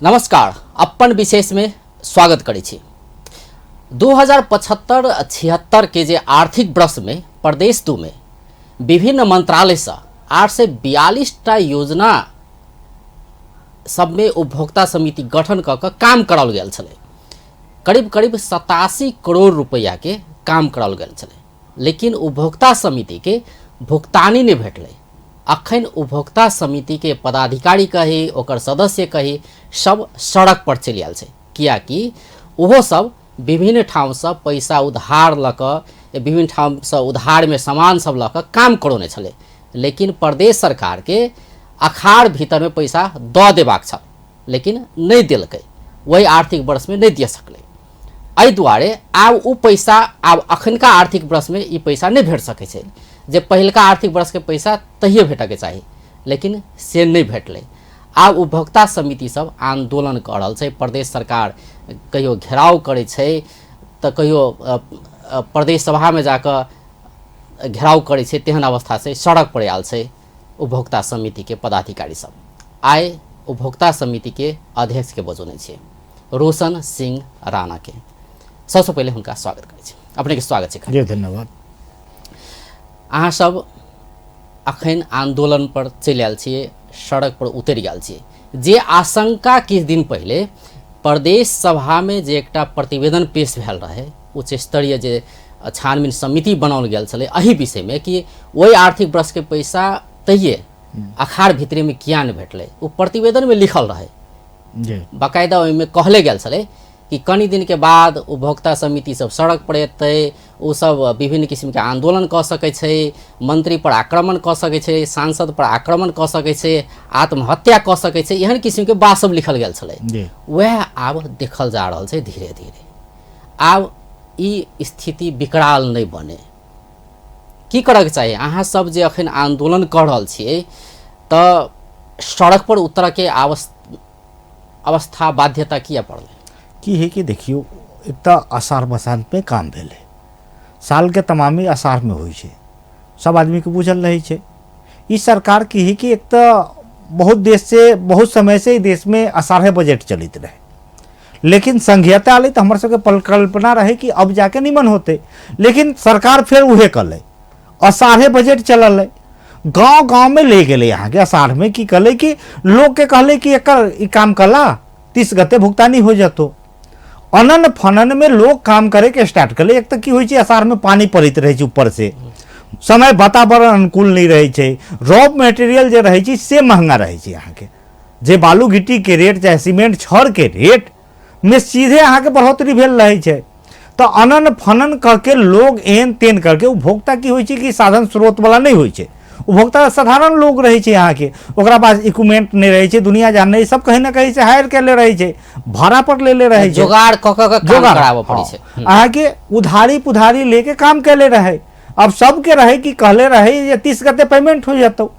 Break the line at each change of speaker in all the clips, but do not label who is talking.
नमस्कार, अपन विशेष में स्वागत करै छी। 2075-76 के जे आर्थिक वर्ष में प्रदेश 2 में विभिन्न मंत्रालय से 842 टा योजना सब में उपभोक्ता समिति गठन कऽ कऽ काम कराओल गेल छलै। करीब करीब 87 करोड़ रुपैआ के काम कराओल गेल छलै, लेकिन उपभोक्ता समिति के भुगतानी नहि भेटलै। अखन उपभोक्ता समिति के पदाधिकारी कही, ओकर सदस्य कही, सब सड़क पर चलि आयल छै, कियाकि ओहो सब विभिन्न ठामसँ पैसा उधार लऽ कऽ, विभिन्न ठामसँ उधारमे सामान सब लऽ कऽ काम करौने छलै, लेकिन प्रदेश सरकारके अखाड़ भीतरमे पैसा दऽ देबाक छल, लेकिन नहि देलकै, ओहि आर्थिक वर्षमे नहि दिअ सकलै। एहि दुआरे आब ओ पैसा, आब अखनका आर्थिक वर्षमे ई पैसा नहि भेट सकै छै। जे पहिलका आर्थिक वर्षके पैसा तहिए भेटऽके चाही, लेकिन से नहि भेटलै। आब उपभोक्ता समिति सब आन्दोलन कऽ रहल छै। प्रदेश सरकार कहियो घेराव करै छै तऽ कहियो प्रदेश सभामे जाकऽ घेराव करै छै। तेहन अवस्था छै, सड़क पर आयल छै उपभोक्ता समितिके पदाधिकारी सब। आइ उपभोक्ता समितिके अध्यक्षके बजौने छियै, रोशन सिंह राणाके। सबसँ पहिले हुनका स्वागत करै छी। अपनेके स्वागत छै।
जी धन्यवाद।
अहाँ सब अखन आन्दोलन पर चलि आयल छियै, सड़क पर उतरि गेल छियै। जे आशंका किछु दिन पहिले प्रदेश सभामे जे एकटा प्रतिवेदन पेश भेल रहै, उच्च स्तरीय जे छानबीन समिति बनाओल गेल छलै एहि विषयमे कि ओहि आर्थिक वर्षके पैसा तहिए अखाड़ भीतरेमे किया नहि भेटलै, ओ प्रतिवेदनमे लिखल रहै बाकायदा। ओहिमे कहले गेल छलै कि कनि दिनके बाद उपभोक्ता समिति सब सड़क पर एतै, ओ सब विभिन्न किसिमके आन्दोलन कऽ सकै छै, मन्त्री पर आक्रमण कऽ सकै छै, सांसद पर आक्रमण कऽ सकै छै, आत्महत्या कऽ सकै छै, एहन किसिमके बात सब लिखल गेल छलै। वएह आब देखल जा रहल छै धीरे धीरे। आब ई स्थिति विकराल नहि बने, की करऽके चाही? अहाँ सब जे अखन आन्दोलन कऽ रहल छियै तऽ सड़क पर उतरऽके अवस्था बाध्यता किया पड़लै?
की है कि देखियौ, एक तऽ आषाढ़ बसन्तमे काम भेलै, सालके तमामी आषाढ़मे होइ छै, सब आदमीके बुझल रहै छै। ई सरकार की है कि एक तऽ बहुत देश से बहुत समय से ई देशमे आषाढ़े बजट चलैत रहै, लेकिन संघीयता अलै तऽ हमर सबके परिकल्पना रहै कि अब जाके निमन होतै, लेकिन सरकार फेर उहे कलै, अषाढ़े बजट चलल है, गाँव गाँवमे ले गेलै अहाँके अषाढ़मे। की कहलै कि लोकके कहलै कि एकर ई काम कला 30 गते भुगतानी हो जतो। अनन फनन में लोग काम करे के स्टार्ट कले। एक तऽ की होइ छै, अषाढ़ में पानी पड़ैत रहै छै, ऊपर से समय वातावरण अनुकूल नहि रहै छै, रॉ मटेरियल जे रहै छै से महंगा रहै छै अहाँके, जे बालू गिट्टी के रेट चाहे सीमेंट छड़ के रेट में सीधे अहाँके बढ़ोतरी भेल रहै छै। तऽ अनन फनन कऽ के लोग एहन तेहन करके, उपभोक्ता की होइ छै कि साधन स्रोत वाला नहि होइ छै, उपभोक्ता साधारण लोग रहै छै अहाँके, ओकरा पास इक्विपमेंट नहि रहै छै, दुनिया जान नहि, सब कहीं ना कहीं से हायर केले रहै छै, भाड़ा पर लेले रहै छै,
जोगाड़ कऽ कऽ काम
जोगाड़,
कराबऽ पड़ै छै।
अहाँके उधारी पुधारी लेके काम केले रहै। अब सबके रहै कि कहले रहै जे 30 गते पेमेंट हो जेतौ,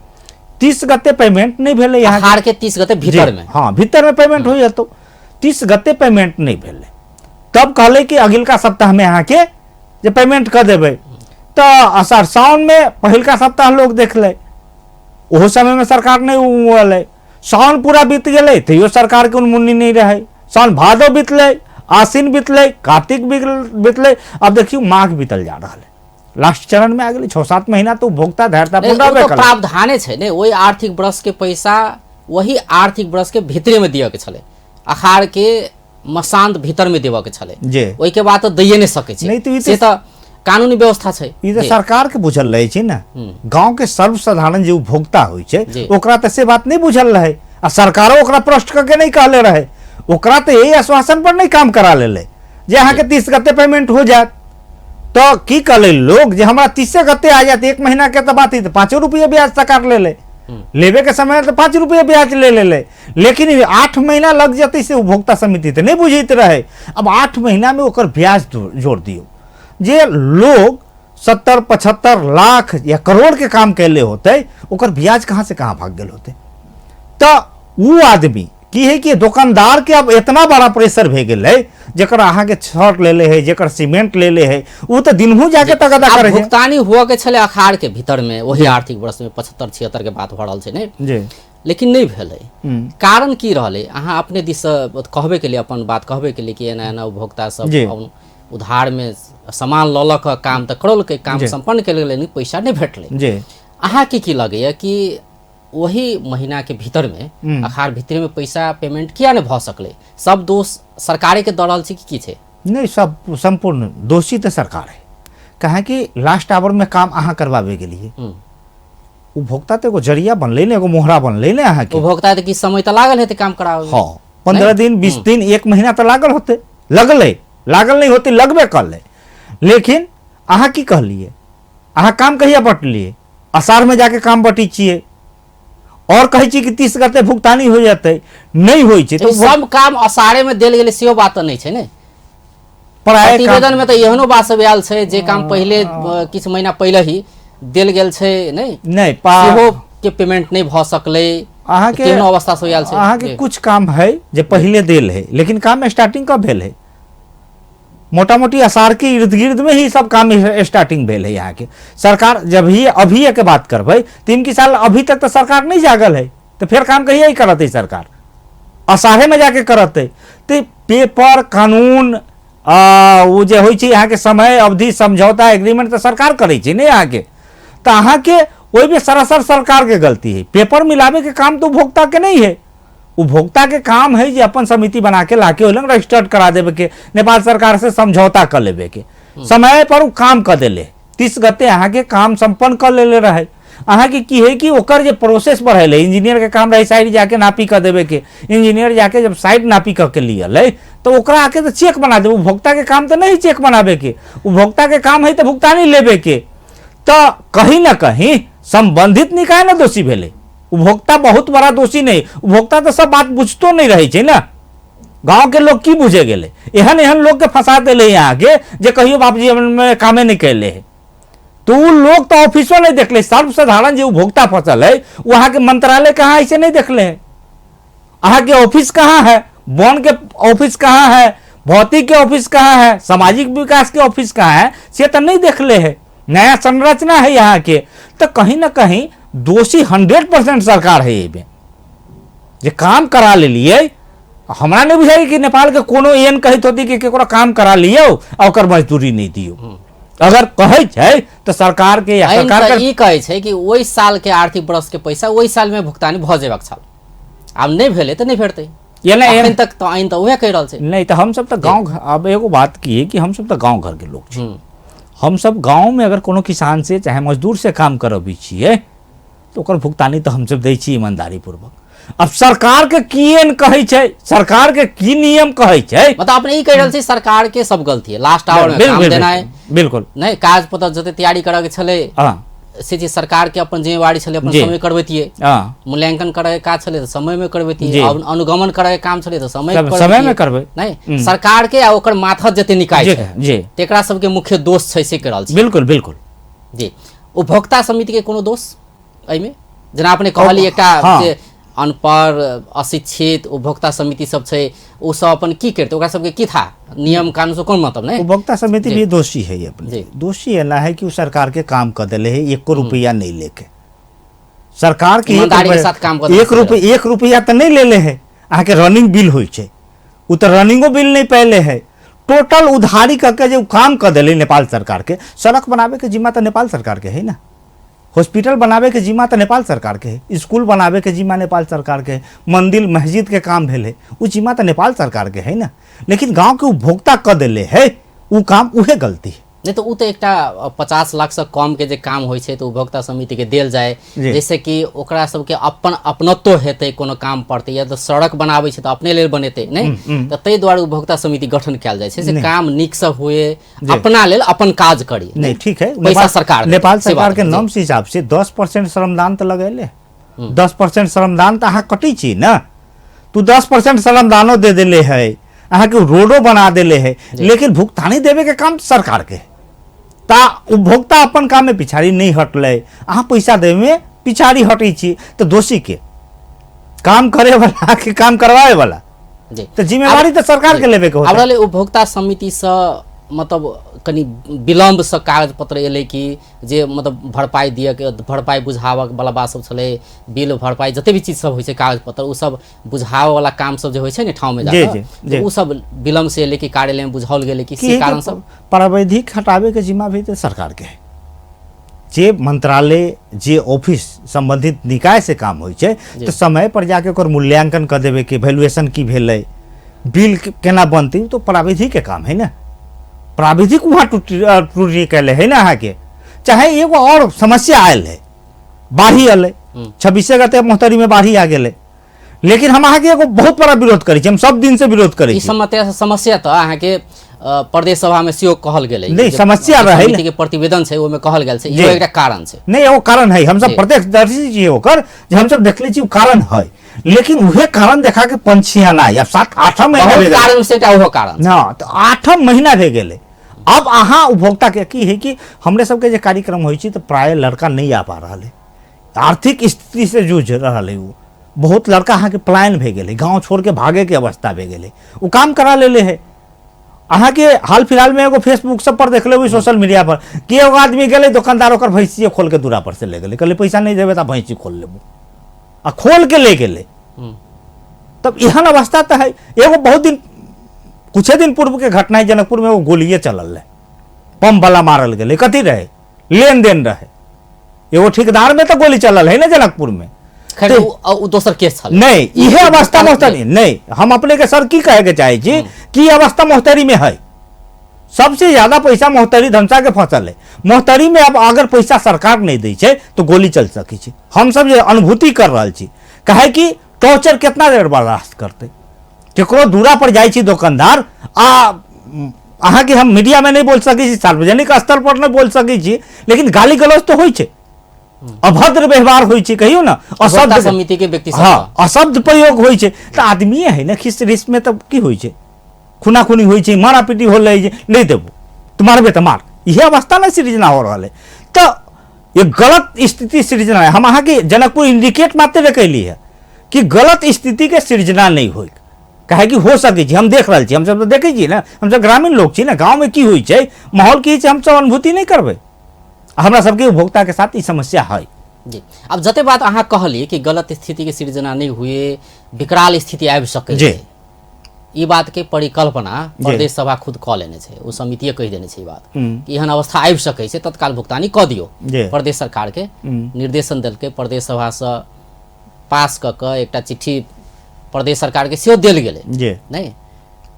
30 गते पेमेंट नहि भेलै अहाँके।
अखाड़ के 30 गते भीतर में।
हाँ, भीतर में पेमेंट हो जेतौ, 30 गते पेमेंट नहि भेलै। तब कहलै कि अगिलका सप्ताहमे अहाँके जे पेमेंट कऽ देबै, तऽ अषाढ़ साउनमे पहिलका सप्ताह लोग देखलै, ओहो समयमे सरकार नहि उमलै। साउन पूरा बीत गेलै तैयो सरकारके उन्मुन्नी नहि रहै। साउन भादो बीतलै, आश्विन बीतलै, कार्तिक बीतलै, अब देखियौ माघ बीतल जा रहल है, लास्ट चरणमे आ गेलै, 6-7 महीना तऽ उपभोक्ता धैर्यतापूर्ण
नहि, ओ
रहबे
तऽ
करै।
प्रावधाने छै ने, ओहि आर्थिक वर्ष के पैसा वही आर्थिक वर्ष के भीतरे में दिअ के छलै, अखाड़ के मसान्त भीतर में देबऽ के छलै,
जी।
ओहिके बाद तऽ दैये नहि सकै छै।
नहि तऽ ई तऽ
से तऽ कानूनी व्यवस्था छै।
ई तऽ
जी।
सरकार के बुझल रहै छै ने, गांव के सर्वसाधारण जे उपभोक्ता होइ छै
जी।
ओकरा तऽ से बात नहि बुझल रहै, आ सरकारो ओकरा प्रश्न कऽ के नहि कहले रहै, ओकरा तऽ एहि आश्वासन पर नहि काम करा लेलै जे अहाँके 30 गते पेमेंट हो जायत। तऽ की कहलै लोग जे हमरा 30 गते आ जायत, 1 महीना के तऽ बात है, तऽ 5 रुपये ब्याज सरकार लेलै, लेबे के समय तऽ 5 रुपये ब्याज ले लेलै, लेकिन 8 महीना लग जेतै से उपभोक्ता समिति तऽ नहि बुझैत रहै। अब 8 महीना में ओकर ब्याज जोड़ दियौ, जे लोग 70-75 लाख या करोड़ के काम कैले होतै ओकर ब्याज कहाँ से कहाँ भाग गेल होतै। तऽ उ आदमी की है कि दोकानदार के अब इतना बड़ा प्रेशर भए गेलै, जेकर अहाँके छड़ लेले है, जेकर सीमेंट लेले है, उ तऽ दिनहु जाके तगादा
आब
करै छै।
भुगतानी हुअ के छलै अखाड़ के भीतर में, वही आर्थिक वर्ष में 75-76 के बात भऽ रहल छै ने
जी।
लेकिन नहि भेलै। कारण की रहलै? अहाँ अपने दिससँ कहबे केलियै, अपन बात कहबे केलियै कि एना एना उपभोक्ता सब उधारमे सामान लऽ लऽ कऽ काम तऽ करौलकै, काम सम्पन्न केलकै, लेकिन पैसा नहि भेटलै। अहाँके की लगैए कि वही महीनाके भीतरमे, अखार भीतरमे पैसा पेमेंट किया नहि भऽ सकलै? सब दोष सरकारेके दऽ रहल छै कि की छै?
नहि, सब सम्पूर्ण दोषी तऽ सरकार है, काहे कि लास्ट आवरमे काम अहाँ करबाबै गेलियै। उपभोक्ता तऽ एगो जरिया बनलै ने, एगो मोहरा बनलै ने अहाँके।
उपभोक्ता तऽ किछु समय तऽ लागल हेतै काम कराबै।
हँ, 15 दिन 20 दिन 1 महीना तऽ लागल होतै, लगलै, लागल नहि होतै, लगबे करलै। लेकिन अहाँ की कहलियै? अहाँ काम कहिया बटलियै? अषाढ़मे जाके काम बटै छियै और कहै छियै कि 30 गते भुगतानी हो जेतै, नहि होइ छै।
तऽ सब काम अषाढ़ेमे देल गेलै सेहो बात तऽ नहि छै ने। प्रतिवेदन में तऽ एहनो बात सब आयल छै जे काम पहिले किछु महीना पहिले ही देल गेल छै, नहि
नहि
सेहो के पेमेंट नहि भऽ सकलै,
अहाँके
तेहनो अवस्था सब आयल छै।
अहाँके कुछ काम है जे पहिले देल है, लेकिन काम स्टार्टिंग कब भेल है? मोटा मोटी अषाढ़ के इर्द गिर्द में ही सब काम स्टार्टिंग भेल है। अहाँके सरकार जब ही अभी के बात करबै, 3 की साल अभी तक तऽ सरकार नहीं जागल है, तऽ फेर काम कहिया ही करत है सरकार? अषाढ़े में जाके करत है। तऽ पेपर कानून ओ जे होइ छै अहाँके समय अवधि समझौता एग्रीमेंट तऽ सरकार करै छै ने अहाँके, तऽ अहाँके ओहिमे सरासर सरकारके गलती है। पेपर मिलाबैके काम तऽ उपभोक्ताके नहीं है, उपभोक्ताके काम है जे अपन समिति बना के लाके ओहि लग रजिस्टर्ड करा देबे के, नेपाल सरकार से समझौता कर लेबे के, समय पर ओ काम कर देले, 30 गते अहाँके काम सम्पन्न कर लेले रहे। अहाँके की है कि ओकर जे प्रोसेस बढ़ेलै, इंजीनियर के काम रहे साइड जाके नापी कर देबे के, इंजीनियर जाके जब साइड नापी कर के लियलै तऽ ओकरा आके तऽ चेक बना देब। उपभोक्ता के काम तऽ नहीं चेक बनाबे के, उपभोक्ता के काम है तऽ भुगतानी लेबे के। तऽ कहीं ना कहीं संबंधित निकाय ने दोषी भेलै, उपभोक्ता बहुत बड़ा दोषी नहीं। उपभोक्ता तऽ सब बात बुझतो नहीं रहै छै ने, गाँव के लोग की बुझे गेलै, एहन एहन लोग के फंसा देले अहाँके जे कहियो बाप जीवन में कामे नहीं कैले है, तो उ लोग तो ऑफिसो नहीं देखले। सर्वसाधारण जे उपभोक्ता फसल है वो अहाँके मंत्रालय कहाँ है से नहीं देखले है, अहाँके ऑफिस कहाँ है, वन के ऑफिस कहाँ है, भौतिक के ऑफिस कहाँ है, सामाजिक विकास के ऑफिस कहाँ है, से तो नहीं देखले है। नया संरचना है यहाँ के, तो कहीं ना कहीं दोषी 100% सरकार है। एहिमे जे काम करा लेलियै, हमरा नहीं बुझाइ कि नेपाल के कोनो एहन कहैत होती कि केकरो काम करा लियौ आ ओकर मजदूरी नहीं दियौ। अगर कहै छै तऽ सरकार के या सरकार
के ई कहै छै कि ओहि साल के आर्थिक वर्ष के पैसा ओहि साल में भुगतान भऽ जेबाक छल, आब नहि भेलै तऽ नहि भेटतै। एखन तक तऽ आइन तऽ उएह कहि रहल छै।
नहीं तऽ हमसब तऽ गाँव, आब एगो बात की है कि हमसब तऽ गाँव घर के लोग छी, हमसब गाँव में अगर कोनो किसान से चाहे मजदूर से काम करबै छियै तऽ ओकर भुगतानी तऽ हमसब दै छी ईमानदारी पूर्वक। अब सरकार के की एन कहै छै, सरकार के की नियम कहै छै,
मतलब अपने ई कहि रहल छी सरकार के सब गलती है, लास्ट आवर में काम देनाइ,
बिल्कुल
नहीं कागज पत्र जते तैयारी करऽ के छलै से चीज सरकार के अपन जिम्मेवारी छलै, अपन समय करबैतियै, मूल्यांकन करऽ के काज छलै तऽ समय में करबैतियै, अनुगमन करऽ के काम छलै तऽ
समय में करबै।
नहीं सरकार के आ ओकर माथत जते निकाय छै तेकरा सबके मुख्य दोष छै से कहि रहल छी।
बिल्कुल बिल्कुल
जी। उपभोक्ता समिति के कोनो दोष एहिमे? जेना अपने कहलियै एकटा जे अनपढ़ अशिक्षित उपभोक्ता समिति सब छै, ओ सब अपन की करतै, ओकरा सबके की था नियम कानून से कोन मतलब नहीं।
उपभोक्ता समिति भी दोषी है अपने, दोषी एना है कि वो सरकार के काम कर देले है, एको रुपया नहीं लेके, सरकार के
ईमानदारी के साथ काम कर
एक रुपया तो नहीं लेले है। अहाँके रनिंग बिल होइ छै, ओ तऽ रनिंगो बिल नहीं पहले है, टोटल उधारी करके जो काम कर देले नेपाल सरकार के। सड़क बनावे के जिम्मा तो नेपाल सरकार के है ना, हॉस्पिटल बनावे के जिम्मा तो नेपाल सरकार के है, स्कूल बनावे के जिम्मा नेपाल सरकार के है, मंदिर मस्जिद के काम भेल है उ जिम्मा तो नेपाल सरकार के है ना, लेकिन गाँव के उपभोक्ता कर देले है उ काम, उहे गलती है।
नहीं तो उ तो एकटा 50 लाख से कम के जे काम होइ छै तो उपभोक्ता समिति के देल जाए, जैसे कि ओकरा सबके अपन अपनत्व हेतै, कोनो काम पड़तै या तो सड़क बनाबै छै तो अपने लेल बनेतै नहीं, तऽ ताहि दुआरे उपभोक्ता समिति गठन कयल जाइ छै से काम नीक से हुए, अपना लेल अपन काज करी।
नहीं ठीक है,
पैसा सरकार
नेपाल सरकार के नॉर्म से हिसाब से 10% श्रमदान तऽ लगेले, 10% श्रमदान तऽ अहाँ कटै छी ना, तू 10% श्रमदानो दे देले है, अहाँके रोडो बना देले है, लेकिन भुगतानी देवे के काम सरकार के है। ता उपभोक्ता अपन काम में पिछाड़ी नहीं हटले, अहाँ पैसा देवे में पिछाड़ी हटै छी, तो दोषी के काम करे वाला के काम करवाए वाला, तो जिम्मेवारी तो सरकार के लेवे के
होतै। आब रहलै उपभोक्ता समिति से मतलब कनि विलम्बसँ कागज पत्र एलै कि जे मतलब भरपाइ दिअके, भरपाइ बुझाबऽ वाला बात सब छलै, बिल भरपाइ जते भी चीज सब होइ छै कागज पत्र, ओ सब बुझाबऽ वाला काम सब जे होइ छै ने ठाउँमे जाकऽ, ओ सब विलम्ब से एलै कि कार्यालयमे बुझाओल गेलै कि से कारण सब?
प्राविधिक हटाबैके जिम्मा भी तऽ सरकारके है। जे मंत्रालय जे ऑफिस संबंधित निकाय से काम होइ छै तऽ समय पर जाके ओकर मूल्यांकन कऽ देबै कि वैल्यूएशन की भेलै, बिल केना बनतै, तो प्राविधिक के काम है ने। प्राविधिक वहाँ त्रुटि कैले है ना अहाँके। चाहे एगो और समस्या आयल है, बाढ़ी एलै 26 गते महोत्तरी में बाढ़ी आ गेलै, लेकिन हम अहाँके एगो बहुत बड़ा विरोध करै छी, हम सब दिन से विरोध करै छी।
समस्या तऽ अहाँके प्रदेश सभा में सेहो कहल गेलै,
नहीं, समस्या रहै
समिति के प्रतिवेदन छै ओहिमे कहल गेल छै, इहो एकटा कारण छै।
नहीं, एगो कारण है, हम सब प्रत्यक्षदर्शी छियै ओकर, जे हम सब देखले छी ओ कारण है, लेकिन उहे कारण देखा के पंछियाना है। अब 7-8 महीना
बहुत कारण से एकटा ओहो कारण
ना, तो 8 महीना भे गेलै। अब अहाँ उपभोक्ता के की है कि हमरे सबके जे कार्यक्रम होइ छै तऽ प्राय लड़का नहीं आ पा रहल है, आर्थिक स्थिति से जूझ रहल है। वो बहुत लड़का अहाँके पलायन भे गेलै, गाँव छोड़ के भागे के अवस्था भे गेलै, ओ काम करा लेले है। अहाँके हाल फिलहाल में एगो फेसबुक सब पर देख लेबै, सोशल मीडिया पर, कि एगो आदमी गेलै दोकानदार, ओकर भैंसिए खोल के दूरा पर से ले गेलै, कहलै पैसा नहीं देबै तऽ भैंसी खोल लेबो, आ खोल के ले गेलै। तब एहन अवस्था तऽ है। एगो बहुत दिन कुछे दिन पूर्व के घटना है, जनकपुर में एगो गोलिए चलल रहे, पंप वाला मारल गेलै, कथी रहे, लेन देन रहे, एगो ठेकेदार में तो गोली चलल है ना जनकपुर में।
खैर, उ दोसर केस छल।
नहीं, इहे अवस्था महोत्तरी नहीं, हम अपने के सर की कहे के चाहे छी कि अवस्था महोत्तरी में है। सबसे ज्यादा पैसा महोत्तरी धनसा के फसल है। महोत्तरी में अब अगर पैसा सरकार नहीं दै छै तो गोली चल सकै छै। हम सब जे अनुभूति कर रहल छी, काहे कि टॉर्चर कितना देर बर्दाश्त करते। केकरो दूरा पर जाइ छी दोकानदार, आ अहाँके हम मीडिया में नहीं बोल सकै छी, सार्वजनिक स्थल पर नहीं बोल सकै छी, लेकिन गाली गलौज तो होइ छै, अभद्र व्यवहार होइ छै, कहियौ ने,
अशब्द समिति के व्यक्ति,
हाँ, अशब्द प्रयोग होइ छै। तऽ आदमीए है ने, खिस रिस में तऽ की होइ छै, खूना खूनी होइ छै, मारा पीटी होलै जे नहीं देबो तऽ मारबे तऽ मार, इहे अवस्था ने सृजना हो रहल है। तऽ ये गलत स्थिति सृजना है। हम अहाँके जनकपुर इंडिकेट मात्र कैली है कि गलत स्थिति के सृजना नहीं होय, काहे कि हो सकै छै, हम देख रहल छी, हमसब तऽ देखै छी ने, हमसब ग्रामीण लोक छी ने, गाँवमे की होइ छै, माहौल की होइ छै, हमसब अनुभूति नहि करबै। हमरा सबके उपभोक्ता के साथ ई समस्या है।
जी, अब जते बात अहाँ कहलियै कि गलत स्थिति के सृजना नहीं हुए, विकराल स्थिति आबि सकै छै, ई बात के परिकल्पना प्रदेश सभा खुद कऽ लेने छै, ओ समितिये कहि देने छै ई बात कि एहन अवस्था आबि सकै छै, तत्काल भुगतानी कऽ दियौ। प्रदेश सरकार के निर्देशन देलकै, प्रदेश सभा सँ पास कऽ कऽ एकटा चिट्ठी प्रदेश सरकार के सेहो देल गेलै, नहीं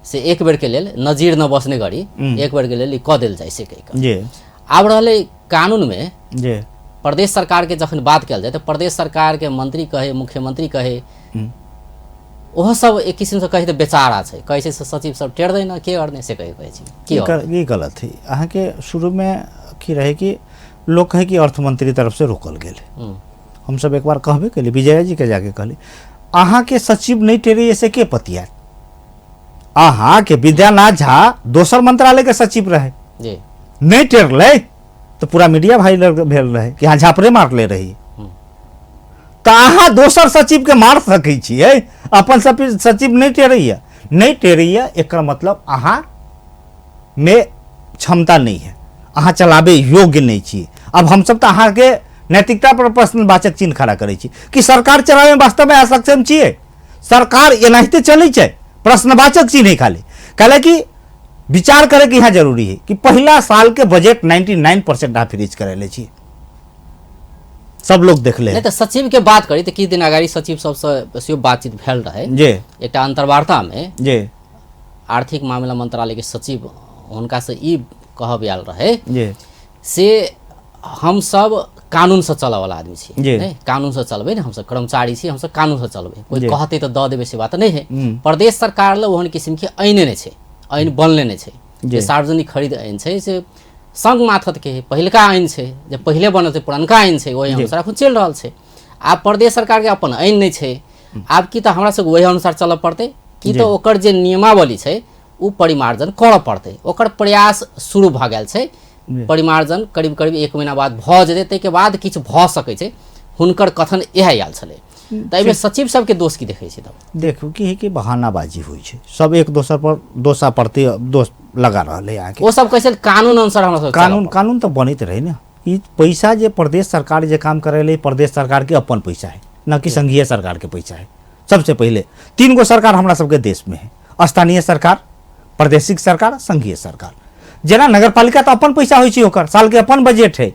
से एक बेर के लेल नजीर न बसने घड़ी एक बेर के लेल ई कऽ देल जाइ से कहि कऽ। आब रहलै कानून में प्रदेश सरकार के जखन बात कयल जाय तऽ प्रदेश सरकार के मंत्री कहे, मुख्यमंत्री कहे, ओहो सब एक किसिम से कहे तऽ बेचारा छै, कहै छै सचिव सब टेर दै न के गर्ने से कहे कहै छै।
की ई गलत है। अहाँके शुरू में की रहे कि लोग कहे कि अर्थमंत्री तरफ से रोकल गेल, हम सब एक बार कहबे केली, विजय जी के जाके कहली अहाँके सचिव नहीं टेरे से के पतियात, अहाँके विद्यानाथ झा दोसर मंत्रालय के सचिव रहे, नहीं टेरलै तो पूरा मीडिया वायरल भेल रहे कि अहाँ झापड़े मारले रही, तऽ अहाँ दोसर सचिव के मार सकै छियै, अपन सचिव नहीं टेरैया, नहीं टेरैया एकर मतलब अहाँ में क्षमता नहीं है, अहाँ चलाबे योग्य नहीं छी। अब हमसब तऽ अहाँके नैतिकता पर प्रश्नवाचक चिन्ह खड़ा करै छी कि सरकार चलाबे में वास्तव में असक्षम छियै, सरकार एनाहिते चलै छै, प्रश्नवाचक चिन्ह है खाली। काहे कि विचार करे के यहाँ जरूरी है कि पहला साल के बजट 99% अहाँ फ्रीज करेले छी, सब लोग देख ले।
नहीं तो सचिव के बात करी तो किछु दिन अगाडि सचिव सबसँ सेहो बातचीत भेल रहे
जी,
एकटा अंतर्वार्ता में
जी,
आर्थिक मामला मंत्रालय के सचिव हुनका से ई कहब आयल रहे
जी,
से हम सब कानून से चलऽ वाला आदमी छी,
जी।
नहीं कानून से चलबै ने, हमसब कर्मचारी छी, हमसब कानून से चलबै, कोई
जी।
कहतै तऽ दऽ देबै से बात नहीं है। प्रदेश सरकार लग ओहन किसिम के ऐने नहि छै, ऐन बनले नहि छै,
जी।
जे सार्वजनिक खरीद ऐन छै से संघ माथत के है, पहिलका ऐन छै जे पहिले बनल छै, पुरनका ऐन छै, ओहि अनुसार एखन चलि रहल छै। आब प्रदेश सरकार के अपन ऐन नहि छै, आब की तऽ हमरा सबके ओहि अनुसार चलऽ पड़तै की तऽ ओकर जे नियमावली छै ओ परिमार्जन करऽ पड़तै, ओकर प्रयास शुरू भऽ गेल छै, परिमार्जन करीब करीब 1 महीना बाद भऽ जेतै, ताहिके बाद किछु भऽ सकै छै, हुनकर कथन इएह आयल छलै। तऽ एहिमे सचिव सबके दोष की देखै छी तब?
देखू की है कि बहानाबाजी होइ छै, सब एक दोसर पर दोषा प्रति दोष लगा रहल है अहाँके।
ओ सब कहै छै कानून अनुसार हमरा सब
कानून कानून तऽ बनैत रहै ने। ई पैसा जे प्रदेश सरकार जे काम करै लै, प्रदेश सरकार के अपन पैसा है, न कि संघीय सरकार के पैसा है। सबसे पहिले 3 गो सरकार हमरा सबके देश में है, स्थानीय सरकार, प्रादेशिक सरकार, संघीय सरकार। जेना नगरपालिका तऽ अपन पैसा होइ छै, ओकर साल के अपन बजट है।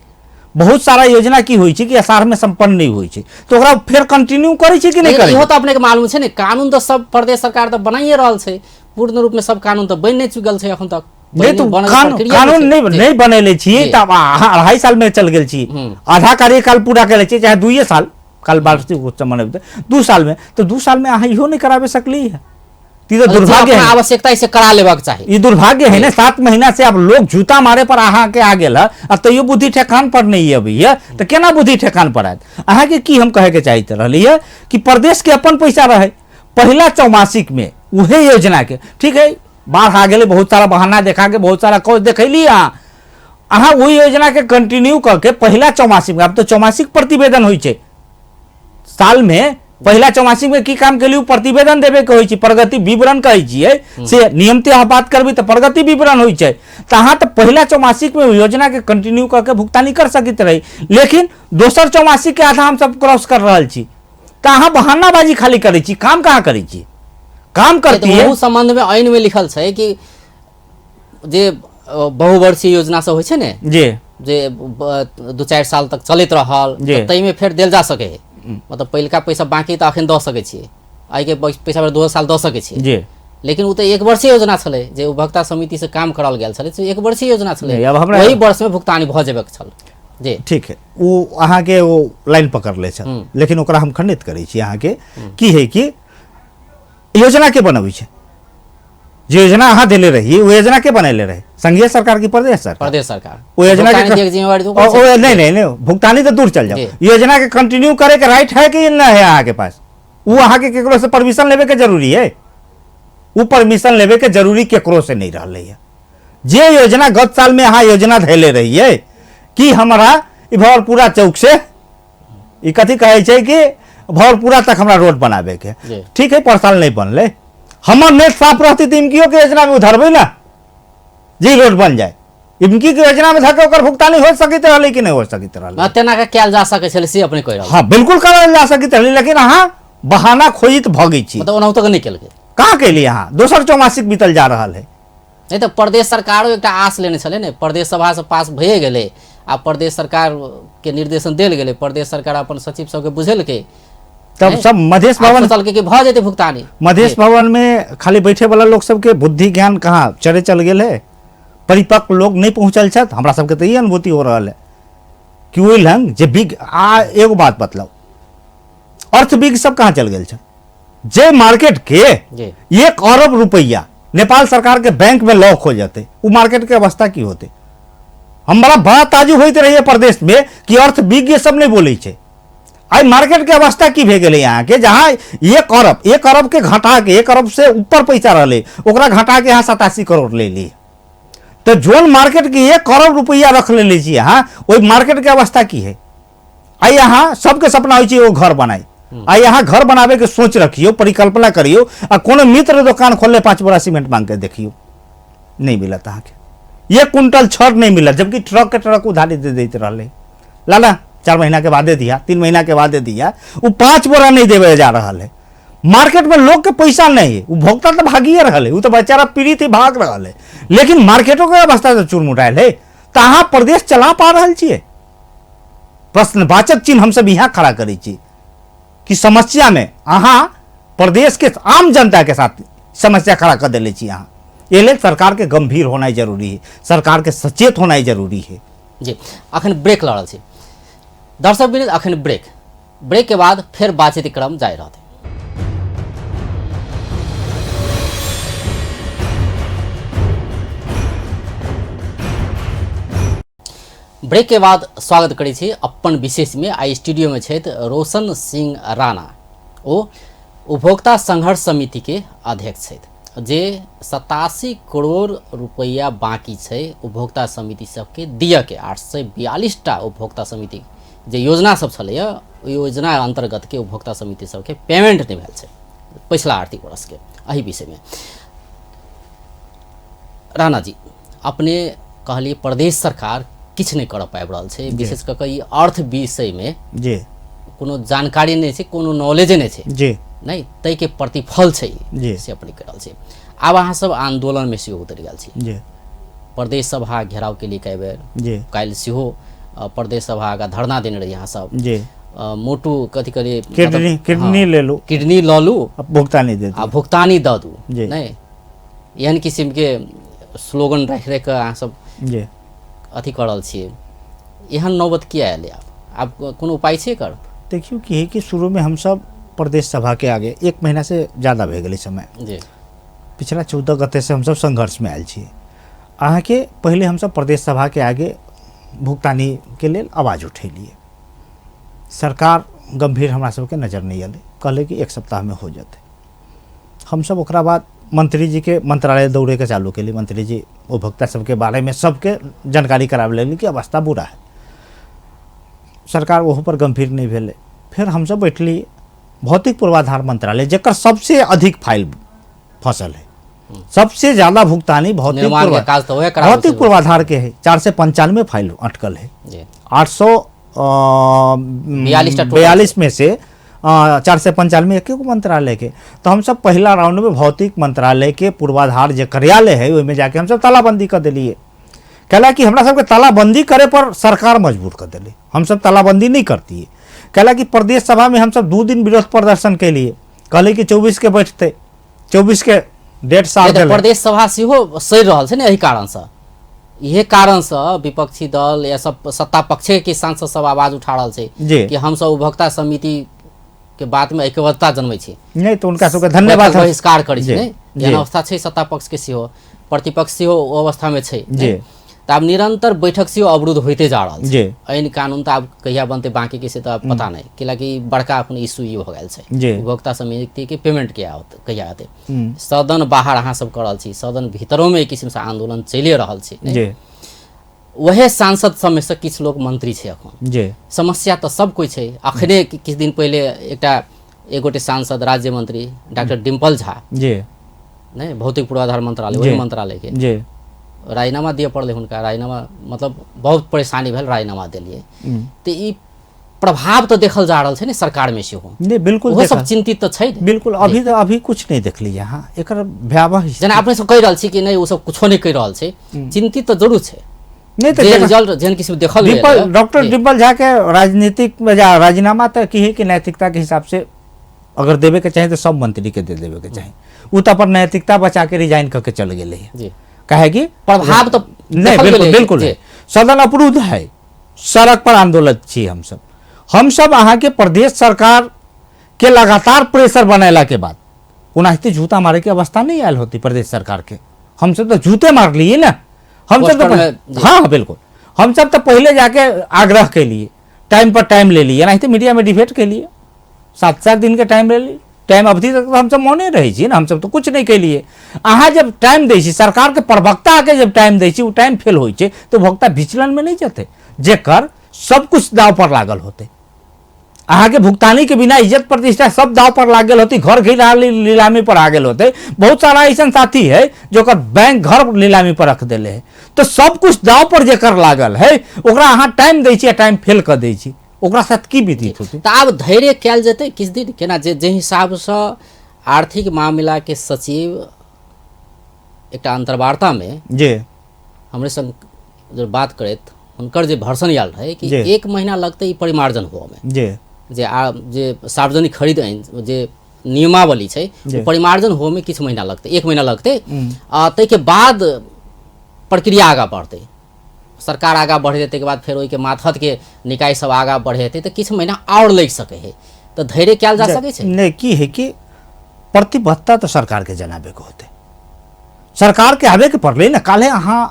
बहुत सारा योजना की होइ छै कि अषाढ़ में संपन्न नहीं होइ छै, तऽ ओकरा फेर कंटिन्यू करै छै कि नहि करै
इहो
छै?
तऽ अपने के मालूम छै ने, कानून तऽ सब प्रदेश सरकार तऽ बनाइए रहल छै, पूर्ण रूप में सब कानून तऽ बनि नहि चुकल छै एखन तक।
नहि तऽ
बनल
कानून
प्रक्रिया
कानून
छै।
नहि नहि बनेले छियै तऽ अहाँ 2.5 साल में चल गेल छी, आधा कार्यकाल पूरा केले छियै, चाहे 2 साल, काल वार्षिक उत्सव मनेबै 2 साल में, तऽ 2 साल में अहाँ इहो नहि कराबे सकली है। ई तऽ
जे
दुर्भाग्य
अपना
है,
आवश्यकता से करा लेबाक चाही।
ई दुर्भाग्य है ने। 7 महीना से आब लोग जूता मारे पर अहाँ के आ गेल है, आ तैयो बुद्धि ठेकान पर नहीं अबै है, तऽ केना बुद्धि ठेकान पर आयत? अहाँके की हम कहे के चाहैत रहली है कि प्रदेश के अपन पैसा रहे, पहिला चौमासिक में उहे योजना के, ठीक है बाढ़ आ गेलै, बहुत सारा बहाना देखा के बहुत सारा कॉज देखैली अहाँ, अहाँ ओहि योजना के कंटिन्यू कऽ के पहिला चौमासिक में, आब तऽ चौमासिक प्रतिवेदन होइ छै साल में, पहिला चौमासिक में की काम केली प्रतिवेदन देवे के होइ छै, प्रगति विवरण कहै छियै से नियमते अहाँ बात करबै तऽ प्रगति विवरण होइ छै। तऽ अहाँ तऽ पहिला चौमासिक में योजना के कंटिन्यू कऽ के भुगतानी कर सकैत रही, लेकिन दोसर चौमासिक के आधा हमसब क्रॉस कर रहल छी, तऽ अहाँ बहानाबाजी खाली करै छी, काम कहाँ करै छी? काम करती है।
ओहू संबंध में ऐन में लिखल छै कि जे बहुवर्षीय योजना सब होइ छै ने,
जी
जे 2-4 साल तक चलैत रहल,
जी।
ताहिमे फेर देल जा सकै है। मतलब पहिलका पैसा बाकी तऽ अखन दऽ सकै छियै, आइके पैसा फेर 2 साल दऽ सकै छियै।
जी
लेकिन ओ तऽ 1 वर्षीय योजना छलै, जे उपभोक्ता समिति से काम कराओल गेल छलै, से 1 वर्षीय योजना छलै,
नहि, आब हमरा-
ओहि वर्ष में भुगतानी भऽ जेबाक छल। जी
ठीक है, ओ अहाँके ओ लाइन पकड़ले छल, लेकिन ओकरा हम खंडित करै छी। अहाँके की है कि योजना के बनबै छै, जे योजना अहाँ देले रही ओ योजना के बनैले रहे, संघीय सरकार की प्रदेश सरकार?
प्रदेश सरकार।
ओ योजना के
भुगतानी के जिम्मेवारी तो
ओ, ओ, नहीं नहीं नहीं, भुगतानी तो दूर चल जाओ, योजना के कंटिन्यू करे के राइट है कि नहीं है अहाँ के पास? वो अहाँ के केकरो से परमिशन लेवे के जरूरी है? वो परमिशन लेवे के जरूरी केकरो से नहीं रहले है। जे योजना गत साल में अहाँ योजना धैले रहिए कि हमरा ई भवरपुरा चौक से ई कथी कहै छै कि भवरपुरा तक हमरा रोड बनाबे के, ठीक है, पर साल नहीं बनले, हमर नेट साफ रहती तऽ इमकियो के योजना में उधरबै ना जे रोड बन जाए, इमकी के योजना में धके ओकर भुगतानी हो सकैत रहलै कि नहीं हो सकैत रहलै?
तेना के कयल जा सकै छलै से अपने कहि रहल।
हाँ बिल्कुल करल जा सकैत रहलै, लेकिन अहाँ बहाना खोजित भगै छी।
मतलब ओनाहुतो के नहि केलकै।
कहाँ केलियै अहाँ? दोसर चौमासिक बीतल जा रहल है।
नहि तऽ प्रदेश सरकारो एकटा आस लेने छलै ने, प्रदेश सभा से पास भइए गेलै, आ प्रदेश सरकार के निर्देशन देल गेलै, प्रदेश सरकार अपन सचिव सबके बुझेलकै,
तब सब मधेश
आब
भवन
सोचलकै कि भऽ जेतै भुगतानी।
मधेश भवन में खाली बैठे वाला लोग सबके बुद्धि ज्ञान कहाँ चरे चल गेल है, परिपक्व लोग नहीं पहुँचल छथि। हमरा सबके तऽ ई अनुभूति हो रहल है कि ओहि लंग जे बिग आ एगो बात बतलाउ, अर्थविज्ञ सब कहाँ चल गेल छै? जे मार्केट के 1 अरब रुपया नेपाल सरकार के बैंक में लॉक हो जाते, वो मार्केट के अवस्था की होते? हम बड़ा बड़ा ताजुब होइत रहिए प्रदेश में कि अर्थविज्ञ सब नहीं बोलै छै। आइ मार्केट के अवस्था की भए गेलै अहाँके, जहाँ 1 अरब के घटा के 1 अरब से ऊपर पैसा रहलै, ओकरा घटा के अहाँ 87 करोड़ ले ली। तऽ जोन मार्केट के 1 अरब रुपया रख लेले छी अहाँ, ओहि मार्केट के अवस्था की है? आइ अहाँ सबके सपना होइ छै एगो घर बनाइ, आइ अहाँ घर बनाबे के सोच रखियौ, परिकल्पना करियौ, आ कोनो मित्र दोकान खोलले 5 बोरा सीमेंट मांग के देखियौ, नहीं मिलत अहाँके, 1 क्विंटल छड़ नहीं मिलत, जबकि ट्रक के ट्रक उधारी दे दैत रहलै, लाला 4 महीना के बादे दिया, 3 महीना के बादे दिया, वो 5 बोरा नहीं देवे जा रहा है। मार्केट में लोग के पैसा नहीं है, उपभोक्ता तो भागिए रहा है, वो तो बेचारा पीड़ित ही भाग रहा है, लेकिन मार्केटों के अवस्था तो चुरमुटायल है। तो अहाँ प्रदेश चला पा रहल छियै? प्रश्नवाचक चिन्ह हमसब यहाँ खड़ा करै छी कि समस्या में अहाँ प्रदेश के आम जनता के साथ समस्या खड़ा कर देले छी अहाँ। एहि लेल सरकार के गंभीर होनाइ जरूरी है, सरकार के सचेत होनाइ जरूरी है।
जी अखन ब्रेक लऽ रहल छी दर्शक वृंद, अखन ब्रेक, ब्रेक के बाद फेर बातचीत क्रम जारी रहतै। ब्रेक के बाद स्वागत करै छी अपन विशेष में। आई स्टूडियो में छथि रोशन सिंह राणा, ओ उपभोक्ता संघर्ष समिति के अध्यक्ष छथि, जे 87 करोड़ रुपैआ बाकी छै उपभोक्ता समिति सबके दिय के। 842 टा उपभोक्ता समिति जे योजना सब छलैया ओहि योजना अन्तर्गत के उपभोक्ता समिति सबके पेमेंट नहि भेल छै पछिला आर्थिक वर्षके। एहि विषयमे राणा जी, अपने कहलिए प्रदेश सरकार किछु नहि कर पाबि रहल छै, विशेष कऽ कऽ ई अर्थ विषयमे
जी
कोनो जानकारी नहि छै, कोनो नॉलेजे नहि छै
जी
नहि, ताहिके प्रतिफल छै
जी
से अपने कहि रहल छी। आब अहाँ सब आंदोलनमे सेहो उतरि गेल छी,
जी
प्रदेश सभा घेराव के लिए कए बेर,
जी
काल्हि सेहो प्रदेश सभा आगाँ धरना देने रही अहाँ सब।
जी
मोटू कथी कहलिए,
किडनी किडनी ले लू,
किडनी लऽ लू
आ भुगतानी दे दू,
आ भुगतानी दऽ दू,
जी।
नहि एहन किसिमके स्लोगन राखि राखि कऽ अहाँ सब
जी
अथी कऽ रहल छियै। एहन नौबत किया एलै? आब आब कोनो उपाय छै एकर?
देखियौ की है कि शुरूमे हमसब प्रदेश सभा के आगे 1 महीना से ज़्यादा भए गेलै समय,
जी
पिछला 14 गते से हमसब संघर्षमे आयल छी। अहाँके पहिले हमसब प्रदेश सभा के आगे भुगतानी के लेल आवाज उठेलियै, सरकार गंभीर हमरा सबके नजर नहीं अलै, कहले कि 1 सप्ताहमे हो जेतै। हमसब ओकरा बाद मंत्री जी के मंत्रालय दौड़े के चालू केली, मंत्री जी उपभोक्ता सबके बारे में सबके जानकारी कराबे लगली कि अवस्था बुरा है। सरकार ओहो पर गंभीर नहीं भेलै। फिर हमसब बैठली भौतिक पूर्वाधार मंत्रालय, जेकर सबसे अधिक फाइल फसल है, सबसे ज्यादा भुगतानी भौतिक
निर्माण के काज तऽ वएह कराबै
भौतिक
छै।
पूर्वाधार के है। 495 फाइल अटकल है,
जी
842
टा टोटल।
42 में से 495 एक मंत्रालय के। तो हम सब पहला राउंड में भौतिक मंत्रालय के पूर्वाधार जे कार्यालय है ओहिमे जाके हम सब तालाबंदी कर दिलिए। कहला कि हमरा सबके तालाबंदी करे पर सरकार मजबूर कर दिली, हम सब तालाबंदी नहीं करती है। कहला कि प्रदेश सभा में हम सब 2 दिन विरोध प्रदर्शन के लिए कहले कि 24 के बैठते, 24 के डेट साल
नहि तऽ
देलै।
प्रदेश सभा सेहो सड़ि रहल छै ने एहि कारणसँ, इहे कारणसँ विपक्षी दल या सब सत्ता पक्षे के सांसद सब आवाज उठा रहल छै
जी
कि हमसब उपभोक्ता समिति के बात में ऐक्यबद्धता जनबै छी,
नहीं तो उनका सबके धन्यवाद
बैठक बहिष्कार करै छी,
जी,
नहि
जी।
एहन अवस्था छै। सत्ता पक्ष के सेहो प्रतिपक्ष सेहो ओ अवस्था में छै,
जी।
तऽ आब निरंतर बैठक सेहो अवरुद्ध होइते जा रहल छै।
जी
ऐन कानून तऽ आब कहिया बनतै बाकी के से तऽ आब पता नहि, कियाकि बड़का अपन इशू ई भऽ गेल छै
जी
उपभोक्ता समिति के पेमेंट किया होतै, कहिया हेतै।
हम्म,
सदन बाहर अहाँ सब कऽ रहल छी, सदन भीतरोमे एक किसिमसँ आंदोलन चलिए रहल छै, नहि?
जी
वएह सांसद सबमे से किछु लोक मंत्री छै अखन।
जी
समस्या तऽ सब कोइ छै। अखने किछु दिन पहिले एकटा एक गोटे सांसद राज्य मंत्री डॉक्टर डिम्पल झा
जी
नहि भौतिक पूर्वाधार मंत्रालय वही
जी।
मंत्रालय के
जी
राजीनामा दिअ पड़लै हुनका, राजीनामा मतलब बहुत परेशानी भेल, राजीनामा देलियै। तऽ ई प्रभाव तऽ देखल जा रहल छै ने सरकार में सेहो,
नहीं बिल्कुल
ओहो सब
देखा।
चिंतित तऽ छै ने।
बिल्कुल अभी तो अभी कुछ नहीं देखली यहाँ एकर भयावह स्थिति।
जेना अपने सब कहि रहल छी कि नहि ओ सब कुछो नहि कहि रहल छै, चिंतित तऽ जरूर छै।
नहीं तो
जे
जेना
रिजल्ट जेहन किसिम देखल गेल
डिम्पल
है,
डॉक्टर
जी।
डिम्पल झा के राजनीतिक में जा राजीनामा तो की है कि नैतिकता के हिसाब से अगर देवे के चाही तो सब मंत्री के दे देवे के चाही, उ तो अपन नैतिकता बचा के रिजाइन करके चल गेले है।
जी
काहे कि
प्रभाव तो
नहीं
देखल
बिल्कुल
गेलै,
बिल्कुल
जी।
है। सदन अवरुद्ध है, सड़क पर आंदोलन छी हमसब। हमसब अहाँके प्रदेश सरकार के लगातार प्रेशर बनेला के बाद ओनाहिते जूता मारे के अवस्था नहीं आयल होती प्रदेश सरकार के। हमसब तो जूते मार लिए ना, हमसब तो
पोस्टर में, जी।
हाँ हाँ बिल्कुल, हमसब तो पहले जाके आग्रह के लिए टाइम पर टाइम ले लिए, एनाहिते मीडिया में डिबेट के लिए 7-7 दिन के टाइम ले ली, टाइम अवधि तक तो हमसब मौने रहै छी ना, हमसब तो कुछ नहीं केलिए। अहाँ जब टाइम दै छी, सरकार के प्रवक्ता आके जब टाइम दै छी, उ टाइम फेल होइ छै तो उपभोक्ता विचलन में नहीं जेतै, जेकर सब कुछ दाव पर लागल होतै। अहाँके भुगतानी के बिना इज्जत प्रतिष्ठा सब दाव पर लागल होतै, घर घिरा नीलामी पर आ गेल होतै। बहुत सारा ऐसा साथी है जो ओकर बैंक घर नीलामी पर रख देले है, तो सब कुछ दाव पर जेकर लागल है ओकरा अहाँ टाइम दै छी आ टाइम फेल कऽ दै छी, ओकरा साथ की बीतीत होतै।
तऽ आब धैर्य कयल जेतै किछु दिन केना, जे जे हिसाबसँ आर्थिक मामिलाके सचिव एकटा अंतर्वार्तामे
जी
हमरे संग जे बात करैत हुनकर जे भर्सन आयल रहै कि
जी।
1 महीना लगतै ई परिमार्जन होअमे,
जी
जे आ जे सार्वजनिक खरीद ऐन जे नियमावली छै
जी।
ओ परिमार्जन होअमे किछु महीना लगतै, 1 महीना लगतै, आ ताहिके बाद प्रक्रिया आगाँ बढ़तै, सरकार आगाँ बढ़ेतै, ताहिके बाद फेर ओहिके मातहतके निकाय सब आगाँ बढ़ेतै, तऽ किछु महीना आओर लागि सकै है। तऽ धैर्य कयल जा सकै छै?
नहीं की है कि प्रतिबद्धता तो सरकार के जनाबे के होते, सरकार के आबे के पड़लै ना। काल्हे अहाँ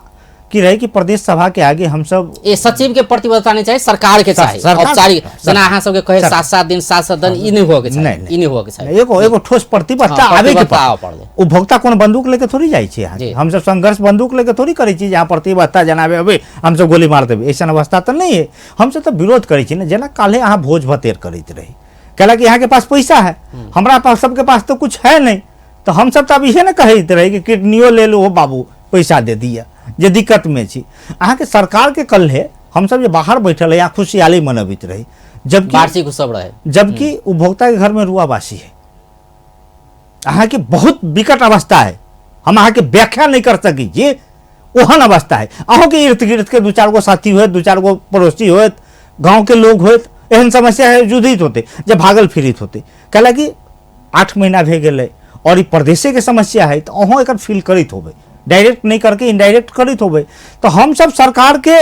की रहै कि प्रदेश सभा के आगे हमसब
ए सचिव के प्रतिबद्धता नहीं चाही, सरकार के चाही।
सरकार-
औपचारिक जेना अहाँ सबके कहे 7-7 दिन 7-7 दिन ई नहीं होके चाही,
नहीं, नहीं।
ई नहीं होके चाही।
एगो एगो ठोस प्रतिबद्धता
हाँ,
आबे के
प्रतिबद्धता आबे
पड़तै।
पड़तै।
उपभोक्ता कोनो बंदूक लेके थोड़ी जाइ छै अहाँके।
जी।
हमसब संघर्ष बंदूक लेके थोड़ी करै छी जे अहाँ प्रतिबद्धता जनाबे अबै हमसब गोली मार देबै, ऐसन अवस्था तऽ नहि है। हमसब तऽ विरोध करै छी ने, जेना काल्हे अहाँ भोज भतेर करैत रही, कैलाकि अहाँके पास पैसा है, हमरा पास सबके पास तऽ कुछ है नहीं, तऽ हमसब तऽ आब इहे ने कहैत रही कि किडनियो ले लू हो बाबू, पैसा दे दिअ जे दिक्कत में छी। अहाँके सरकार के कल्हे हमसब जे बाहर बैठल है यहाँ खुशहाली मनबैत रही, जबकि
वार्षिक उत्सव रहे,
जबकि उपभोक्ता के घर में रुआबासी है। अहाँके बहुत विकट अवस्था है, हम अहाँके व्याख्या नहीं कर सकी छी, ओहन अवस्था है। अहूँके इर्द गिर्द के 2-4 गो साथी होत, 2-4 गो पड़ोसी होत, गाँव के लोग होत, एहन समस्या है जुधित होते जे भागल फिरित होते, कैलाकि 8 महीना भए गेलै और ई प्रदेशे के समस्या है, तो अहूँ एकर फील करैत होबै, डायरेक्ट नहीं करके इनडायरेक्ट करैत होबै। तो हम सब सरकार के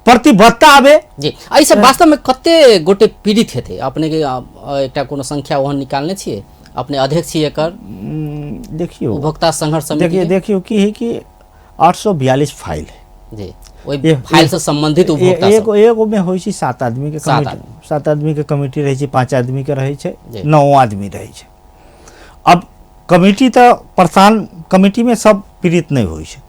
प्रतिबद्धता आबे
जी। एहिसँ वास्तवमे कते गोटे पीड़ित हेतै अपने के? एकटा कोनो संख्या ओहन निकालने छियै अपने? अध्यक्ष छियै एकर
देखियौ,
उपभोक्ता संघर्ष समिति
देखियौ
के?
देखियौ की है कि 842 फाइल है
जी, ओहि फाइल से संबंधित उपभोक्ता सब।
एगो एगो में होइ छै 7 आदमी के
7
कमिटी,
आदमी।
7 आदमी के कमिटी रहै छै, 5 आदमी के रहै छै,
जी।
9 आदमी रहै छै। अब कमिटी तऽ परेशान, कमिटी में सब पीड़ित नहीं होइ छै,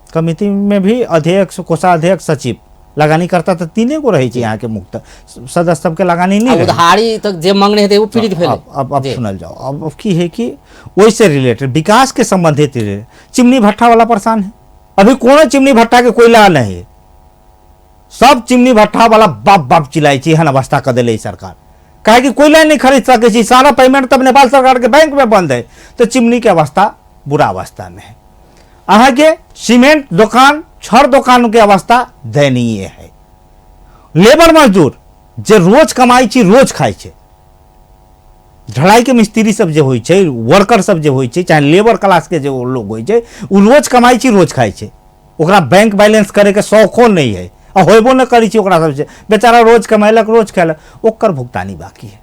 कमिटी में भी अध्यक्ष, कोषाध्यक्ष, सचिव, लगानी करता तऽ 3 गो रहै छै यहाँ के मुक्त सदस्य सबके लगानी नहीं रहै।
उधारी तक जे मांगने हेतै ओ पीड़ित भेलै।
अब
जी।
सुनल जाओ। अब की है कि ओहिसे रिलेटेड विकास के संबंधित रिलेटेड चिमनी भट्ठा वाला परेशान है। अभी कोनो चिमनी भट्ठा के कोयला नहीं है, सब चिमनी भट्ठा वाला बाप बाप चिल्लाई छै, एहन अवस्था कऽ देले सरकार, काहे कि कोयला नहीं खरीद सकै छी, सारा पेमेंट तब नेपाल सरकार के बैंक में बंद है, तो चिमनी के अवस्था बुरा अवस्था में है। अहाँके सीमेंट दोकान, छड़ दोकान के अवस्था दयनीय है। लेबर मजदूर जे रोज कमाई छी रोज खाइ छै, ढलाई के मिस्त्री सब जे होइ छै, वर्कर सब जे होइ छै, चाहे लेबर क्लास के जे लोग होइ छै, उ रोज कमाई छी रोज खाइ छै, ओकरा बैंक बैलेंस करे के शौको नहीं है आ होबो नहि करै छै ओकरा सबसे, बेचारा रोज कमेलक रोज खेलक, ओकर भुगतानी बाकी है।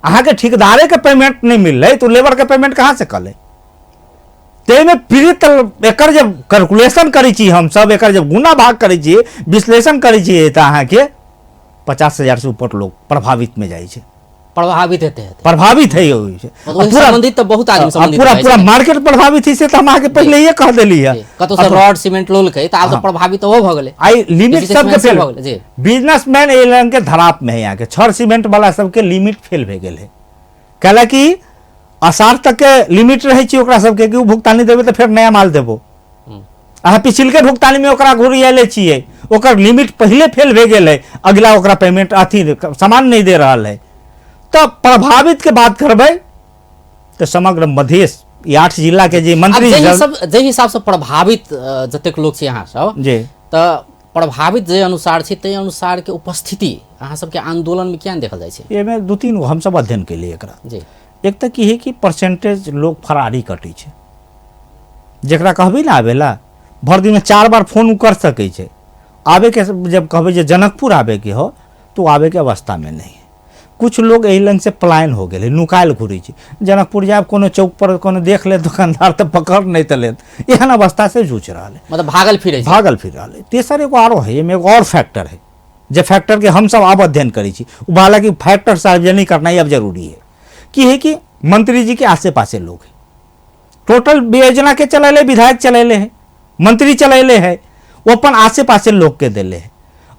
अहाँके ठेकेदारे के पेमेंट नहीं मिललै तो लेबर के पेमेंट कहाँ से कलै? ताहिमे पीड़ित एकर जब कैलकुलेशन करै छी हमसब, एकर जब गुना भाग करै छी, विश्लेषण करै छियै, तऽ अहाँके 50,000 से ऊपर लोग प्रभावित में जाइ छै।
प्रभावित हेतै हेतै।
प्रभावित है होइ छै।
मतलब ओहि
पूरा
संबंधित तऽ बहुत आदमी संबंधित
पूरा
भए
पूरा
जाइ छै।
मार्केट प्रभावित है, से तऽ हम अहाँके पहिलेये कह देली है।
जी, कतौ से रॉड सीमेंट लोलकै तऽ आब तऽ प्रभावित ओहो भऽ गेलै।
आई लिमिट
बिजनेसमैन
सबके
सब
फेल
भऽ गेलै, जी।
बिजनेसमैन एहि रंग के धराप में है। यहाँ के छड़ सीमेंट वाला सबके लिमिट फेल भए गेल है, कैलाकि आषाढ़ तक के लिमिट रहै छै ओकरा सबके कि ओ भुगतानी देबै तऽ फेर नया माल देबो। अहाँ पिछिलके भुगतानी में ओकरा घुरियाले छियै, ओकर लिमिट पहिले फेल भए गेल है, अगला ओकरा पेमेंट अथी सामान नहीं दे रहल है। तऽ प्रभावित के बात करबै तऽ समग्र मधेश ई 8 जिला के जे
आब
मंत्री
जाहि
सब
जाहि हिसाब से प्रभावित जतेक लोग छै अहाँ सब
जी,
तऽ प्रभावित जे अनुसार छै ताहि अनुसार के उपस्थिति अहाँ सबके आंदोलन में किया नहि देखल जाइ छै?
एहिमे 2-3 गो हमसब अध्ययन केलियै एकरा।
जी।
एक तऽ की है कि परसेंटेज लोग फरारी कटै छै, जकरा कहबै ने आबे ला, भरि दिनमे 4 बार फोन कर सकै छै, आबे के जब कहबै जे जनकपुर आबे के हो तो आबे के अवस्था में नहीं है। कुछ लोग एहि लंग से पलायन हो गेलै, नुकायल घुरै छै, जनकपुर जायब कोनो चौक पर कोनो देख लेत दुकानदार तऽ पकड़ नहि तऽ लेत, एहन अवस्था से जूझ रहल है,
मतलब भागल फिरै छै।
भागल फिर रहल है। तेसर एगो आरो है, एहिमे एगो और फैक्टर है, जे फैक्टर के हमसब आब अध्ययन करै छी, ओ हालांकि फैक्टर सार्वजनिक करनाइ अब जरूरी है। की है कि मंत्री जी के आसे पासे लोग है, टोटल योजना के चलेले विधायक चलेले है, मंत्री चलेले है, वो अपन आसे पासे लोग के देले है,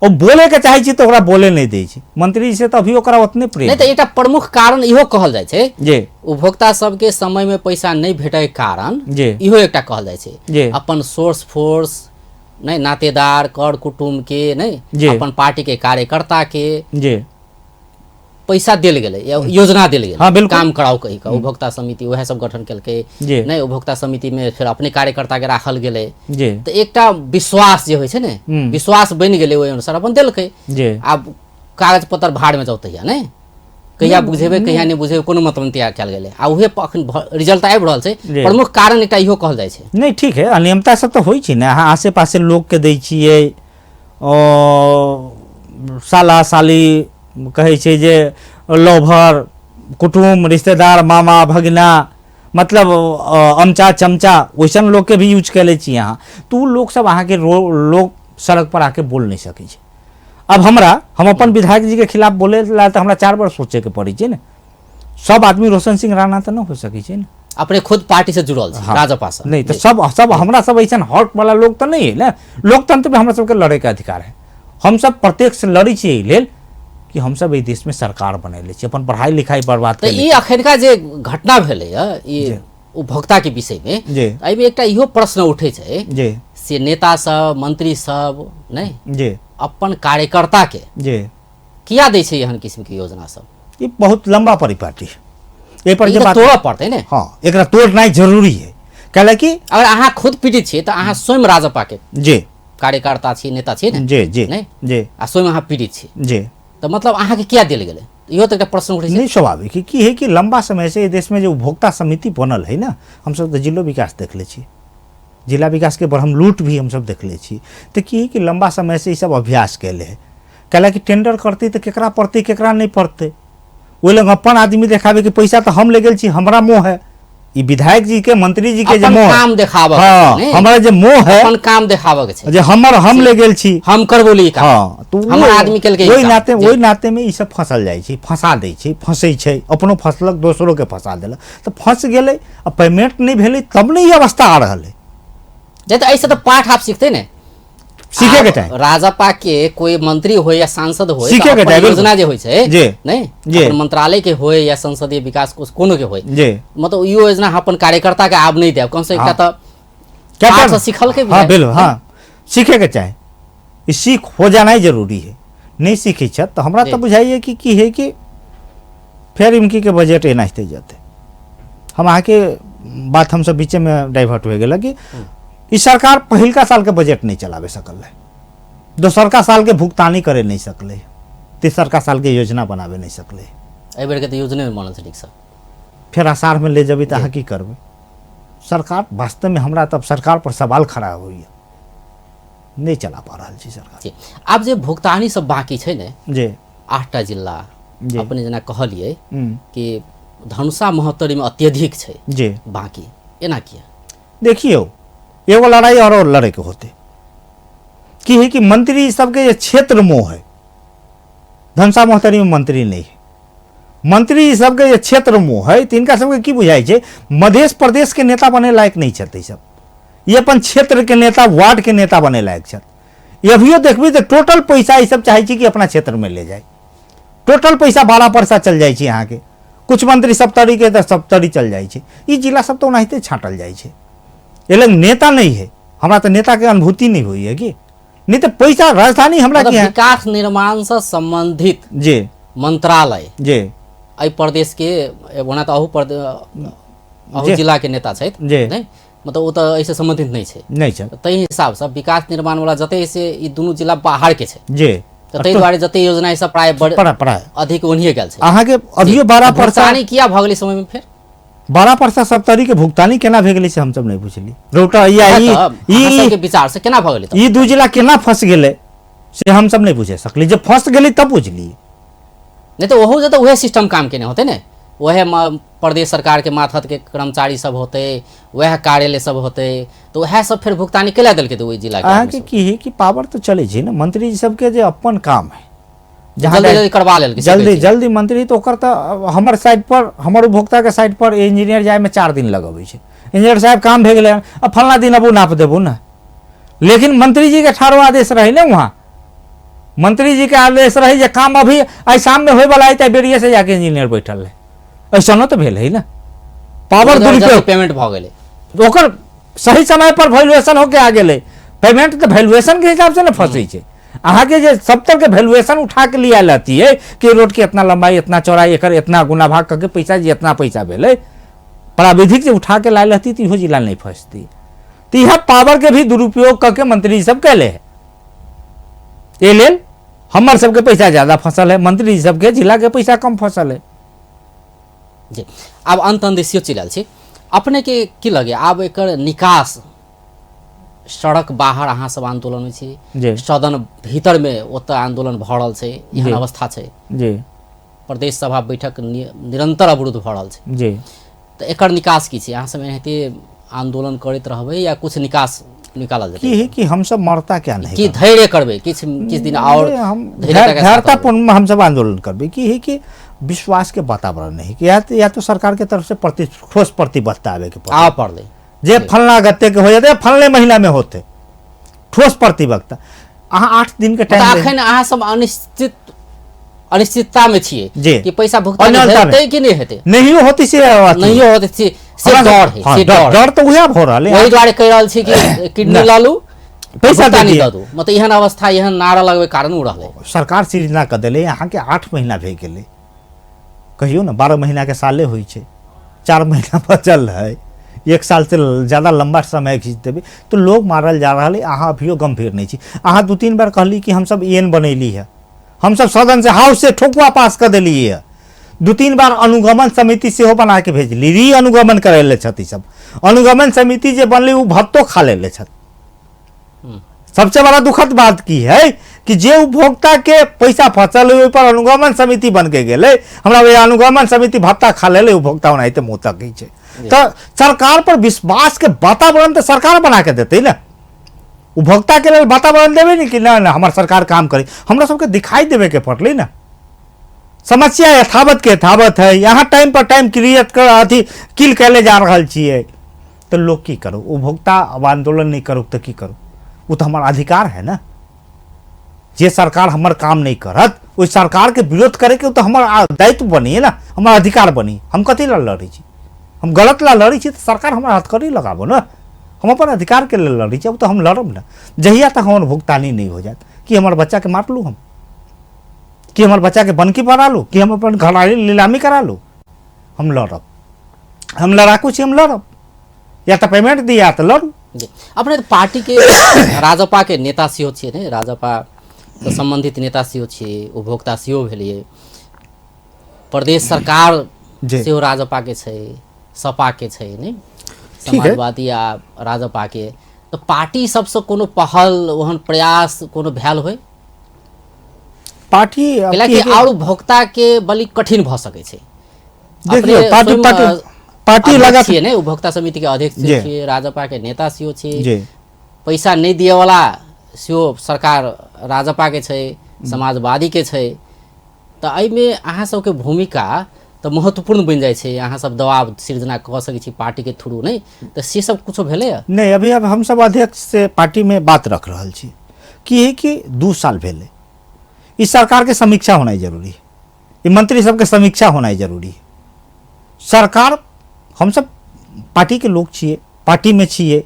और बोले के चाहे छी तो ओकरा बोले नहीं दै छै मंत्री जी से, तऽ अभी ओकरा ओतने प्रेम
नहि तऽ एकटा प्रमुख कारण इहो कहल जाइ छै
जी,
उपभोक्ता सबके समय में पैसा नहि भेटै के कारण
जी।
इहो एकटा कहल जाइ छै।
जी।
अपन सोर्स फोर्स नहि, नातेदार कर कुटुम्ब के नहि,
जी।
अपन पार्टी के कार्यकर्ता के
जी
पैसा देल गेलै या योजना देल गेलै,
हाँ, बिल्कुल।
काम कराउ कहि कऽ उपभोक्ता समिति वएह सब गठन केलकै
जी।
नहि, उपभोक्ता समिति में फेर अपने कार्यकर्ता के राखल गेलै,
जी।
तऽ एकटा विश्वास जे होइ छै ने, विश्वास बनि गेलै, ओहि अनुसार अपन देलकै।
जी।
आब कागज पत्र भाड़ में जाउ तहिया नहि, कहिया बुझेबै कहिया नहि बुझेबै कोनो मतलब नहि तैयार कयल गेलै, आ उहे अखन रिजल्ट आबि रहल छै।
जी।
प्रमुख कारण एकटा इहो कहल जाइ छै।
नहीं ठीक है, अनियमितता सब तऽ होइ छै ने, अहाँ आसे पासे लोग के दै छियै, ओ साला साली कहै छै जे लौभर कुटुम्ब रिश्तेदार मामा भगिना मतलब अमचा चमचा वैसन लोकके भी यूज कऽ लै छी अहाँ, तऽ ओ लोकसभ अहाँके लोक सड़क पर आके बोल नहि सकै छै। अब हम अपन विधायक जी के खिलाफ बोले ला तऽ हमरा 4 बार सोचैके पड़ै छै ने। सब आदमी रोशन सिंह राणा तऽ नहि हो सकै छै ने।
अपने खुद पार्टी से जुड़ल छी?
हाँ।
राजपा से?
नहीं तो सब सब हमरा सब ऐसा हॉट वाला लोग तो नहीं है ना। लोकतंत्र में हमरा सबके लड़े के अधिकार है। हम सब प्रत्यक्ष लड़ै छियै एहि लेल कि हम सब एहि देश में सरकार बनैले छी, अपन पढ़ाई लिखाई बर्बाद
तऽ
केले।
ई अखनका जे घटना भेलैए ई उपभोक्ता के विषय में, एहिमे एकटा इहो प्रश्न उठै छै
जी
से नेता सब मंत्री सब नहि
जी
अपन कार्यकर्ता के
जी
किया दै छै एहन किस्म के योजना सब?
ई बहुत लंबा परिपाटी है। एहि पर
ई
जे
तऽ
बात
तोड़ऽ पड़तै ने।
हाँ, एकरा तोड़नाइ जरूरी है। कैलाकि
अगर अहाँ खुद पीड़ित छियै तऽ अहाँ स्वयं राजपा के
जी
कार्यकर्ता छी, नेता छी ने?
जी जी
नहि?
जी
आ स्वयं अहाँ पीड़ित छी
जी,
तऽ मतलब अहाँके किया देल गेलै? इहो तऽ एकटा प्रश्न उठै छै।
नहीं, स्वाभाविक है कि है कि लंबा समय से देश में जो उपभोक्ता समिति बनल है ना, हमसब तऽ जिलो विकास देखले छी, जिला विकास के हम लूट भी हमसब देखले छी। तऽ की है कि लंबा समय से ई सब अभ्यास कैले है। कैलाकि टेंडर करतै तऽ केकरा पड़तै केकरा नहि पड़तै, ओहि लग अपन आदमी देखाबे कि पैसा तऽ हम ले गेल छी, हमरा मोह है। ई विधायक जी के मंत्री जी के जे
अपन
मोह है,
काम देखाबऽ के
हाँ,
छै, नहि?
हमरा जे मोह है,
अपन काम देखाबऽ के छै
जे हमर हम ले गेल छी,
हम करबोली ई काम।
हाँ, तो
हमर आदमी केलकै ई
ओहि
काम।
नाते, ओहि नाते में ई सब फंसल जाइ छै, फंसा दै छै, फंसै छै, अपनो फंसलक दोसरो के फंसा देलक, तऽ फंस गेलै आ पेमेंट नहि भेलै तब ने ई अवस्था आ रहल है।
जे तऽ एहिसँ तऽ पाठ आब सीखतै ने,
सीखे के चाही।
राजपा के कोई मंत्री होय या सांसद होय,
सीखे
तऽ
के
अपन
चाही,
योजना जे होइ छै
जी।
नहि,
जी।
अपन मंत्रालय के होय या संसदीय विकास कोष कोनो के होय,
जी
मतलब ई योजना अपन कार्यकर्ता के आब नहि देब, कम से कम एकटा तऽ
क्या
पाठ
कर-
से सीखल के भी
हाँ
है।
बिल्कुल, हाँ सीखे के चाही, ई सीख हो जाना ही जरूरी है। नहीं सीखै छथि तऽ हमरा
जी।
तऽ बुझाइए कि की है कि फेर इनकी के बजट एनाहिते जेतै। हम अहाँके बात हमसब बीचे में डाइवर्ट हो गेल कि ई सरकार पहिलका साल के बजट नहीं चलावे सकल है, दोसरका साल के भुगतानी करे नहीं सकले, तेसरका साल के योजना बनावे नहीं सकले।
एहि बेर के तऽ योजने नहि बनल छै नीकसँ।
फेर आषाढ़ में ले जेबै तऽ अहाँ की करबै? सरकार वास्तव में हमरा तब सरकार पर सवाल खड़ा होइए, नहीं चला पा रहल छी सरकार।
जी, आब जे भुगतानी सब बाकी छै ने
जी
8टा जिला
जी।
अपने जेना कहलियै कि धनुषा महोत्तरी में अत्यधिक छै
जी
बाकी, एना किया?
देखियौ एगो लड़ाई और लड़े के होते की है कि मंत्री सबके जे क्षेत्र मोह है, धनुषा महोत्तरी में मंत्री नहीं है, मंत्री सबके जे क्षेत्र मोह है, तिनका सबके की बुझाइ छै मध्य प्रदेश के नेता बने लायक नहीं छथि सब, ये अपन क्षेत्र के नेता वार्ड के नेता बने लायक छथि। अभियो देखबी तऽ टोटल पैसा ई सब चाहै छी कि अपना क्षेत्र में ले जाए, टोटल पैसा 12 परसा चल जाइ छै अहाँके, कुछ मंत्री सप्तरी के तऽ सप्तरी चल जाइ छै, ई जिला सब तऽ ओनाहिते छाँटल जाइ छै। एहि लग नेता नहीं है, हमरा तऽ नेता के अनुभूति नहीं होइए कि नहीं तऽ पैसा राजधानी हमरा
मतलब
की है
विकास निर्माण से संबंधित
जी
मंत्रालय
जी
एहि प्रदेश के, ओना तऽ अहू जिला के नेता छथि
जी।
नहि, मतलब ओ तऽ एहिसँ संबंधित नहि छै,
नहीं छै।
ताहि हिसाबसँ विकास निर्माण वाला जते से ई दुनू जिला बाहर के छै
जी
तऽ ताहि दुआरे जते योजना सब प्राय बड़
पढ़ा पढ़ा
अधिक ओन्हिए गेल छै।
अहाँके अभियो 12 परसा
भुगतानी किया भऽ गेलै समय में? फेर
12 परसा सप्तरी के भुगतानी केना भए गेलै से हमसब नहि बुझली। रौटा या ई
तऽ अहाँ
ई
सबके विचार से केना भऽ गेलै?
ई दू जिला केना फंस गेलै से हमसब नहि बुझे सकली, जब फंस गेलै तब बुझली।
नहि तऽ ओहो जे तऽ उएह सिस्टम काम केने होतै ने, उएह प्रदेश सरकार के माथत के कर्मचारी सब होतै, वएह कार्यालय सब होतै, तऽ उएह सब फेर भुगतानी केला देलकै तऽ ओहि जिला के आदमी
अहाँके
सब?
की है कि पावर तऽ चलै छै ने, मंत्री सबके जे अपन काम है जहाँ
जल्दी जल्दी करवा लेलकै, से
जल्दी
कहै छी।
जल्दी मंत्री तऽ ओकर तऽ हमर साइड पर, हमर उपभोक्ता के साइड पर इंजीनियर जाय में 4 दिन लगबै छै, इंजीनियर साहब काम भए गेलै अब फलना दिन अबू नाप देबू ने, लेकिन मंत्री जी के ठारो आदेश रहे ने, वहाँ मंत्री जी के आदेश रहे जे काम अभी आइ शाम में होय वाला है, तऽ बेरिये से जाके इंजीनियर बैठल रहे, ऐसनो तऽ भेल है ना। पावर
जल्दी
दुरुपयोग
पेमेंट भऽ गेलै,
ओकर सही समय पर वैल्यूएशन होके आ गेलै, पेमेंट तऽ वैल्यूएशन के हिसाब से ने फंसै छै। अहाँके जे सब तरह के वैल्यूएशन उठा के लिया रहती है कि रोड के इतना लंबाई इतना चौड़ाई एकर इतना गुना भाग करके पैसा जे इतना पैसा भेलै, प्राविधिक जे उठा के लायल रहती तऽ इहो जिला नहीं फंसती। तऽ इएह पावर के भी दुरुपयोग करके मंत्री सब कैले है, एहि लेल हमर सबके पैसा ज्यादा फसल है, मंत्री सबके जिला के पैसा कम फसल है।
जी आब अंत अंत दिसियो चलि आयल छी, अपने के की लगे आब एकर निकास? सड़क बाहर अहाँ सब आंदोलन में छी,
जी
सदन भीतर में ओतऽ आंदोलन भऽ रहल छै, एहन
जी।
अवस्था छै,
जी
प्रदेश सभा बैठक निरंतर अवरुद्ध भऽ रहल छै।
जी
तऽ एकर निकास की छै? अहाँ सब एनाहिते आंदोलन करैत रहबै या कुछ निकास निकालल जेतै?
की है कि हमसब मरता क्या नहीं
की धैर्य करबै किछु किछु दिन आओर
हम
धैर्यता के साथ
धैर्यतापूर्ण हमसब आंदोलन करबै। की है कि विश्वास के वातावरण नहीं कि या तो सरकार के तरफ से ठोस प्रतिबद्धता आवे के पड़तै।
आबऽ पड़लै
जे फलना गत्ते के हो जाते, फलने महीना में होते, ठोस प्रतिबद्धता। अहाँ 8 दिन के टाइम
अखन अहाँ सब अनिश्चितता में छियै
जी।
कि पैसा भुगतान
अनिश्चितता में।
हेतै कि नहि हेतै?
नहियो होती से अथी।
नहियो होतै से
हमरा
डर है,
हाँ,
से डर।
डर तऽ उएह भऽ रहल है।
ओहि दुआरे कहि रहल छी कि किडनी लऽ लू,
पैसा
भुगतानी
दे दिअ।
दऽ दू। मतलब एहन अवस्था, एहन नारा लगबै कारण ओ रहलै।
सरकार सृजना कऽ देलै, अहाँके 8 महीना भए गेलै, कहियौ ने 12 महीनाके साले होइ छै, 4 महीना बचल है, 1 साल से ज़्यादा लंबा समय खींच देबै तो लोग मारल जा रहल है। अहाँ अभियो गंभीर नहीं छी। अहाँ 2-3 बार कहली कि हमसब एन बनैली है, हमसब सदन से हाउस से ठोकुआ पास कर देली है, 2-3 बार अनुगमन समिति सेहो बना के भेजली, री अनुगमन करै ले छथि सब। अनुगमन समिति जे बनलै ओ भत्तो खा लेले छथि। सबसे बड़ा दुखद बात की है कि जे उपभोक्ता के पैसा फंसल है ओहि पर अनुगमन समिति बन के गेलै, हमरा वही अनुगमन समिति भत्ता खा लेले, उपभोक्ता ओनाहिते मुँह तकै छै। तऽ सरकार पर विश्वास के वातावरण तऽ सरकार बना के देतै ने, उपभोक्ता के लेल वातावरण देबै ने कि ना ना हमर सरकार काम करे, हमरा सबके दिखाई देवे के पड़लै ने। समस्या यथावत के यथावत है, यहाँ टाइम पर टाइम क्रिएट कर अथी किल कैले जा रहल छियै, तो लोग की करू? उपभोक्ता अब आंदोलन नहीं करू तो की करू? वो तो हमारा अधिकार है ना। जे सरकार हमर काम नहीं करत ओहि सरकार के विरोध करे के तो हमार दायित्व बनी ना, हमार अधिकार बनी। हम कथी ला लड़ै छी? हम गलत ला लड़ै छी तो सरकार हमारा हथकड़ी लगाबो ना, हम अपन अधिकार के लेल लड़ै छी, अब तो हम लड़ब ना जहिया तक हमर भुगतानी नहीं हो जात। कि हमर बच्चा के मार लू हम, कि हमर बच्चा के बनकी बना लू, कि हम अपन घराड़ी नीलामी करा लू? हम लड़ब, हम लड़ाकू छी, हम लड़ब, या तऽ पेमेंट दिया तऽ लड़ू।
जी। अपने तऽ पार्टी के राजपा के नेता सेहो छियै ने, राजपा से संबंधित नेता सेहो छियै, उपभोक्ता सेहो भेलियै, प्रदेश सरकार
जी।
सेहो राजपा के छै, सपा के छै ने,
ठीक है।
समाजवादी आ राजपा के, तऽ पार्टी सबसँ कोनो पहल ओहन प्रयास कोनो भेल होय?
पार्टी अब
कैलाकि
की है कि
आओर उपभोक्ता के बलि कठिन भऽ सकै छै।
देखियौ,
अपने स्वयं,
पार्टी
अध्यक्ष
लगा
छियै ने, उपभोक्ता समिति के अध्यक्ष
जी।
छियै, राजपा के नेता सेहो छियै,
जी।
पैसा नहि दिएवला सेहो सरकार राजपा के छै, समाजवादी के छै, तऽ एहिमे अहाँ सबके भूमिका तऽ महत्वपूर्ण बनि जाइ छै। अहाँ सब दबाव सृजना कऽ सकै छी पार्टी के थ्रू, नहि तऽ से सब कुछो भेलैए?
नहि, अभी अब हम सब अध्यक्ष से पार्टी में बात रख रहल छी कि है कि 2 साल भेलै, इस सरकार के समीक्षा होनाइ जरूरी है, ई मंत्री सबके समीक्षा होनाइ जरूरी है। सरकार, हम सब पार्टी के लोग छियै, पार्टी में छियै,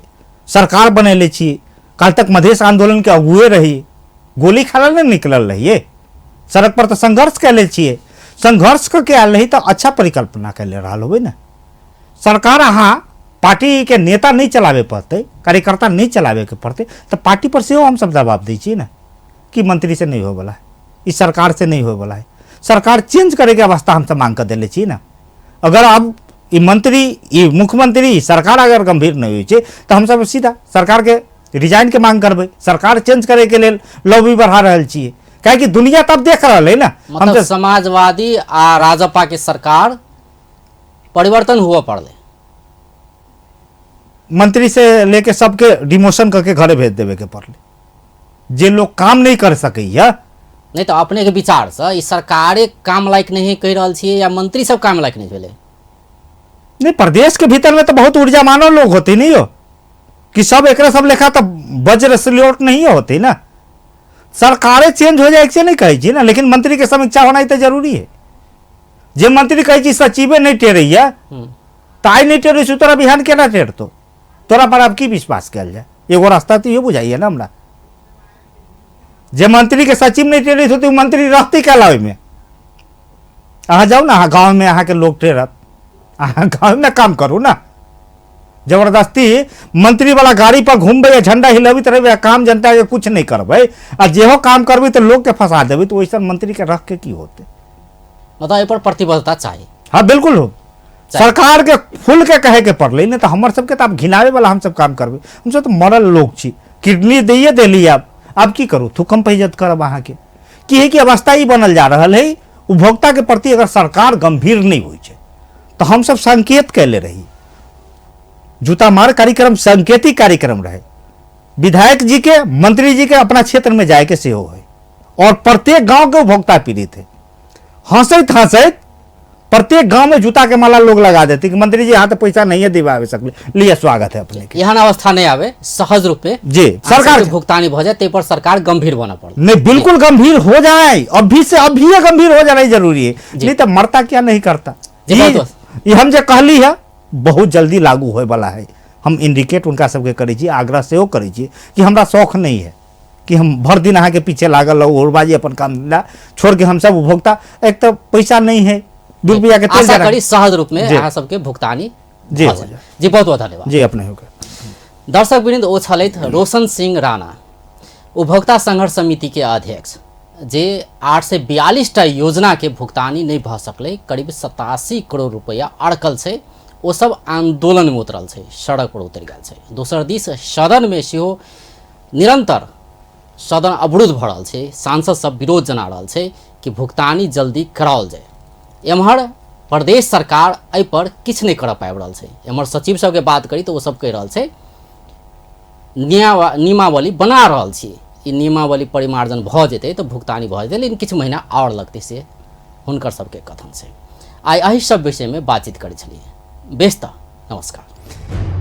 सरकार बनैले छियै, काल तक मधेश आंदोलन के अगुए रही, गोली खाला नहीं निकलल रहिए, सड़क पर तो संघर्ष कैले छियै, संघर्ष करके आयल रही तो अच्छा परिकल्पना कैले रहल होबै ने। सरकार अहाँ पार्टी के नेता नहीं चलावे पड़तै, कार्यकर्ता नहीं चलावे के पड़तै, तो पार्टी पर सेहो हम सब दबाव दै छियै ने कि मंत्री से नहीं होयवला है, इस सरकार से नहीं होयवला है, सरकार चेंज करे के अवस्था हम सब मांग कर देले छियै ने। अगर अब ई मंत्री, ई मुख्यमंत्री, ई सरकार अगर गंभीर नहीं होइ छै तऽ हम सब सीधा सरकार के रिजाइन के मांग करबै, सरकार चेंज करे के लेल लॉबी बढ़ा रहल छियै, काहेकि दुनिया तब देख रहल है ना। हम
मतलब
तऽ
समाजवादी आ राजपा के सरकार परिवर्तन हुअ पड़लै,
मंत्री से लेके सबके डिमोशन करके घरे भेज देवे के पड़लै, जे लोग काम नहीं कर सकैया।
नहीं तो अपने के विचार से ई सरकारे काम लायक नहीं कहि रहल छियै या मंत्री सब काम लायक नहीं भेलै?
नहीं, प्रदेश के भीतर में तो बहुत ऊर्जा मानव लोग होते नहीं हो कि सब एकरा सब लेखा तो वज्र सल्यूट नहीं होते ना। सरकारें चेंज हो जाए से नहीं कहै छी ना, लेकिन मंत्री के समीक्षा होना तो जरूरी है। जे मंत्री कहै छी सचिवे नहीं टेरैया, तऽ आइ नहीं टेरै छै, तोरा बिहान केना टेरतौ? तोरा पर आब की विश्वास कयल जाय? एगो रास्ता तऽ इहो बुझाइए ने हमरा, जे मंत्री के सचिव नहीं टेरै छै तऽ ओ मंत्री रहतै कैला ओहिमे? अहाँ जाउ ने, अहाँ गाँवमे अहाँके लोक टेरत, अहाँ गाँवमे काम करू ना। जबरदस्ती मंत्री वाला गाड़ी पर घूमबै आ झंडा हिलबैत रहबै आ काम जनता के कुछ नहीं करबै, आ जेहो काम करबै तऽ लोक के फंसा देबै, तऽ ओइसन मंत्री के रख के की होतै?
मतलब एहि पर प्रतिबद्धता चाही।
हाँ बिल्कुल हो, सरकार के खुल के कहे के पड़लै, नहीं तऽ हमर सबके तऽ आब घिनावे वाला हम सब काम करबै। हम सब तऽ मरल लोग छी, किडनी दैये देली, आब की करू? थुकम पैजत करब अहाँके। की है कि अवस्था ई बनल जा रहल है, उपभोक्ता के प्रति अगर सरकार गंभीर नहीं होइ छै तऽ हमसभ संकेत कयले रही। जूता मार कार्यक्रम संकेतिक कार्यक्रम रहे। विधायक जी के, मंत्री जी के अपना क्षेत्र में जाए के सेहो है और प्रत्येक गांव के उपभोक्ता पीड़ित है। हंसैत हंसैत प्रत्येक गांव में जूता के माला लोग लगा देते कि मंत्री जी यहाँ तो पैसा नहीं है दिवावे सकले, लिए स्वागत है अपने के।
एहन अवस्था नहीं आवे, सहज रूप में
जी सरकार
के भुगतानी भऽ जाए, ताहि पर सरकार गंभीर बनऽ पड़त।
नहीं, बिल्कुल गंभीर हो जाए, अभी से अभी ये गंभीर हो जाना जरूरी है, नहीं तो मरता क्या नहीं करता।
जी, बहुत
ये हम जे कहली है बहुत जल्दी लागू होए वाला है। हम इंडिकेट उनका सबके करै छी, आग्रह सेहो करै छी कि हमरा शौक नहीं है कि हम भर दिन अहाँके पीछे लागल रहू, होरबाजी अपन काम धंधा छोड़ के हम सब उपभोक्ता, एक तो पैसा नहीं है, 2 रुपया के तेल
आशा
जरा-
करी सहज रूप में
जी।
अहाँ सबके भुगतानी
जी,
भऽ
हो
जाए।
जाए।
जी, बहुत बहुत धन्यवाद।
जी, अपने हो गए।
दर्शक वृंद, ओ छलथि रोशन सिंह राणा, उपभोक्ता संघर्ष समिति के अध्यक्ष, जे 842 टा योजना के भुगतानी नहीं भऽ सकलै, करीब 87 करोड़ रुपया अड़कल छै। ओ सब आंदोलन में उतरल छै, सड़क पर उतरि गेल छै। दोसर दिस सदन में सेहो निरंतर सदन अवरुद्ध भऽ रहल छै, सांसद सब विरोध जना रहल छै कि भुगतानी जल्दी कराओल जाय। एम्हर प्रदेश सरकार एहि पर किछु नहि करऽ पाबि रहल छै। एम्हर सचिव सबके बात करी तऽ ओ सब कहि रहल छै नियमावली बना रहल छी, ई नियमावली परिमार्जन भऽ जेतै तऽ भुगतानी भऽ जेतै, लेकिन किछु महीना आओर लगतै, से हुनकर सबके कथन छै। आइ एहि सब विषयमे बातचीत करै छलियै। बेस तऽ नमस्कार।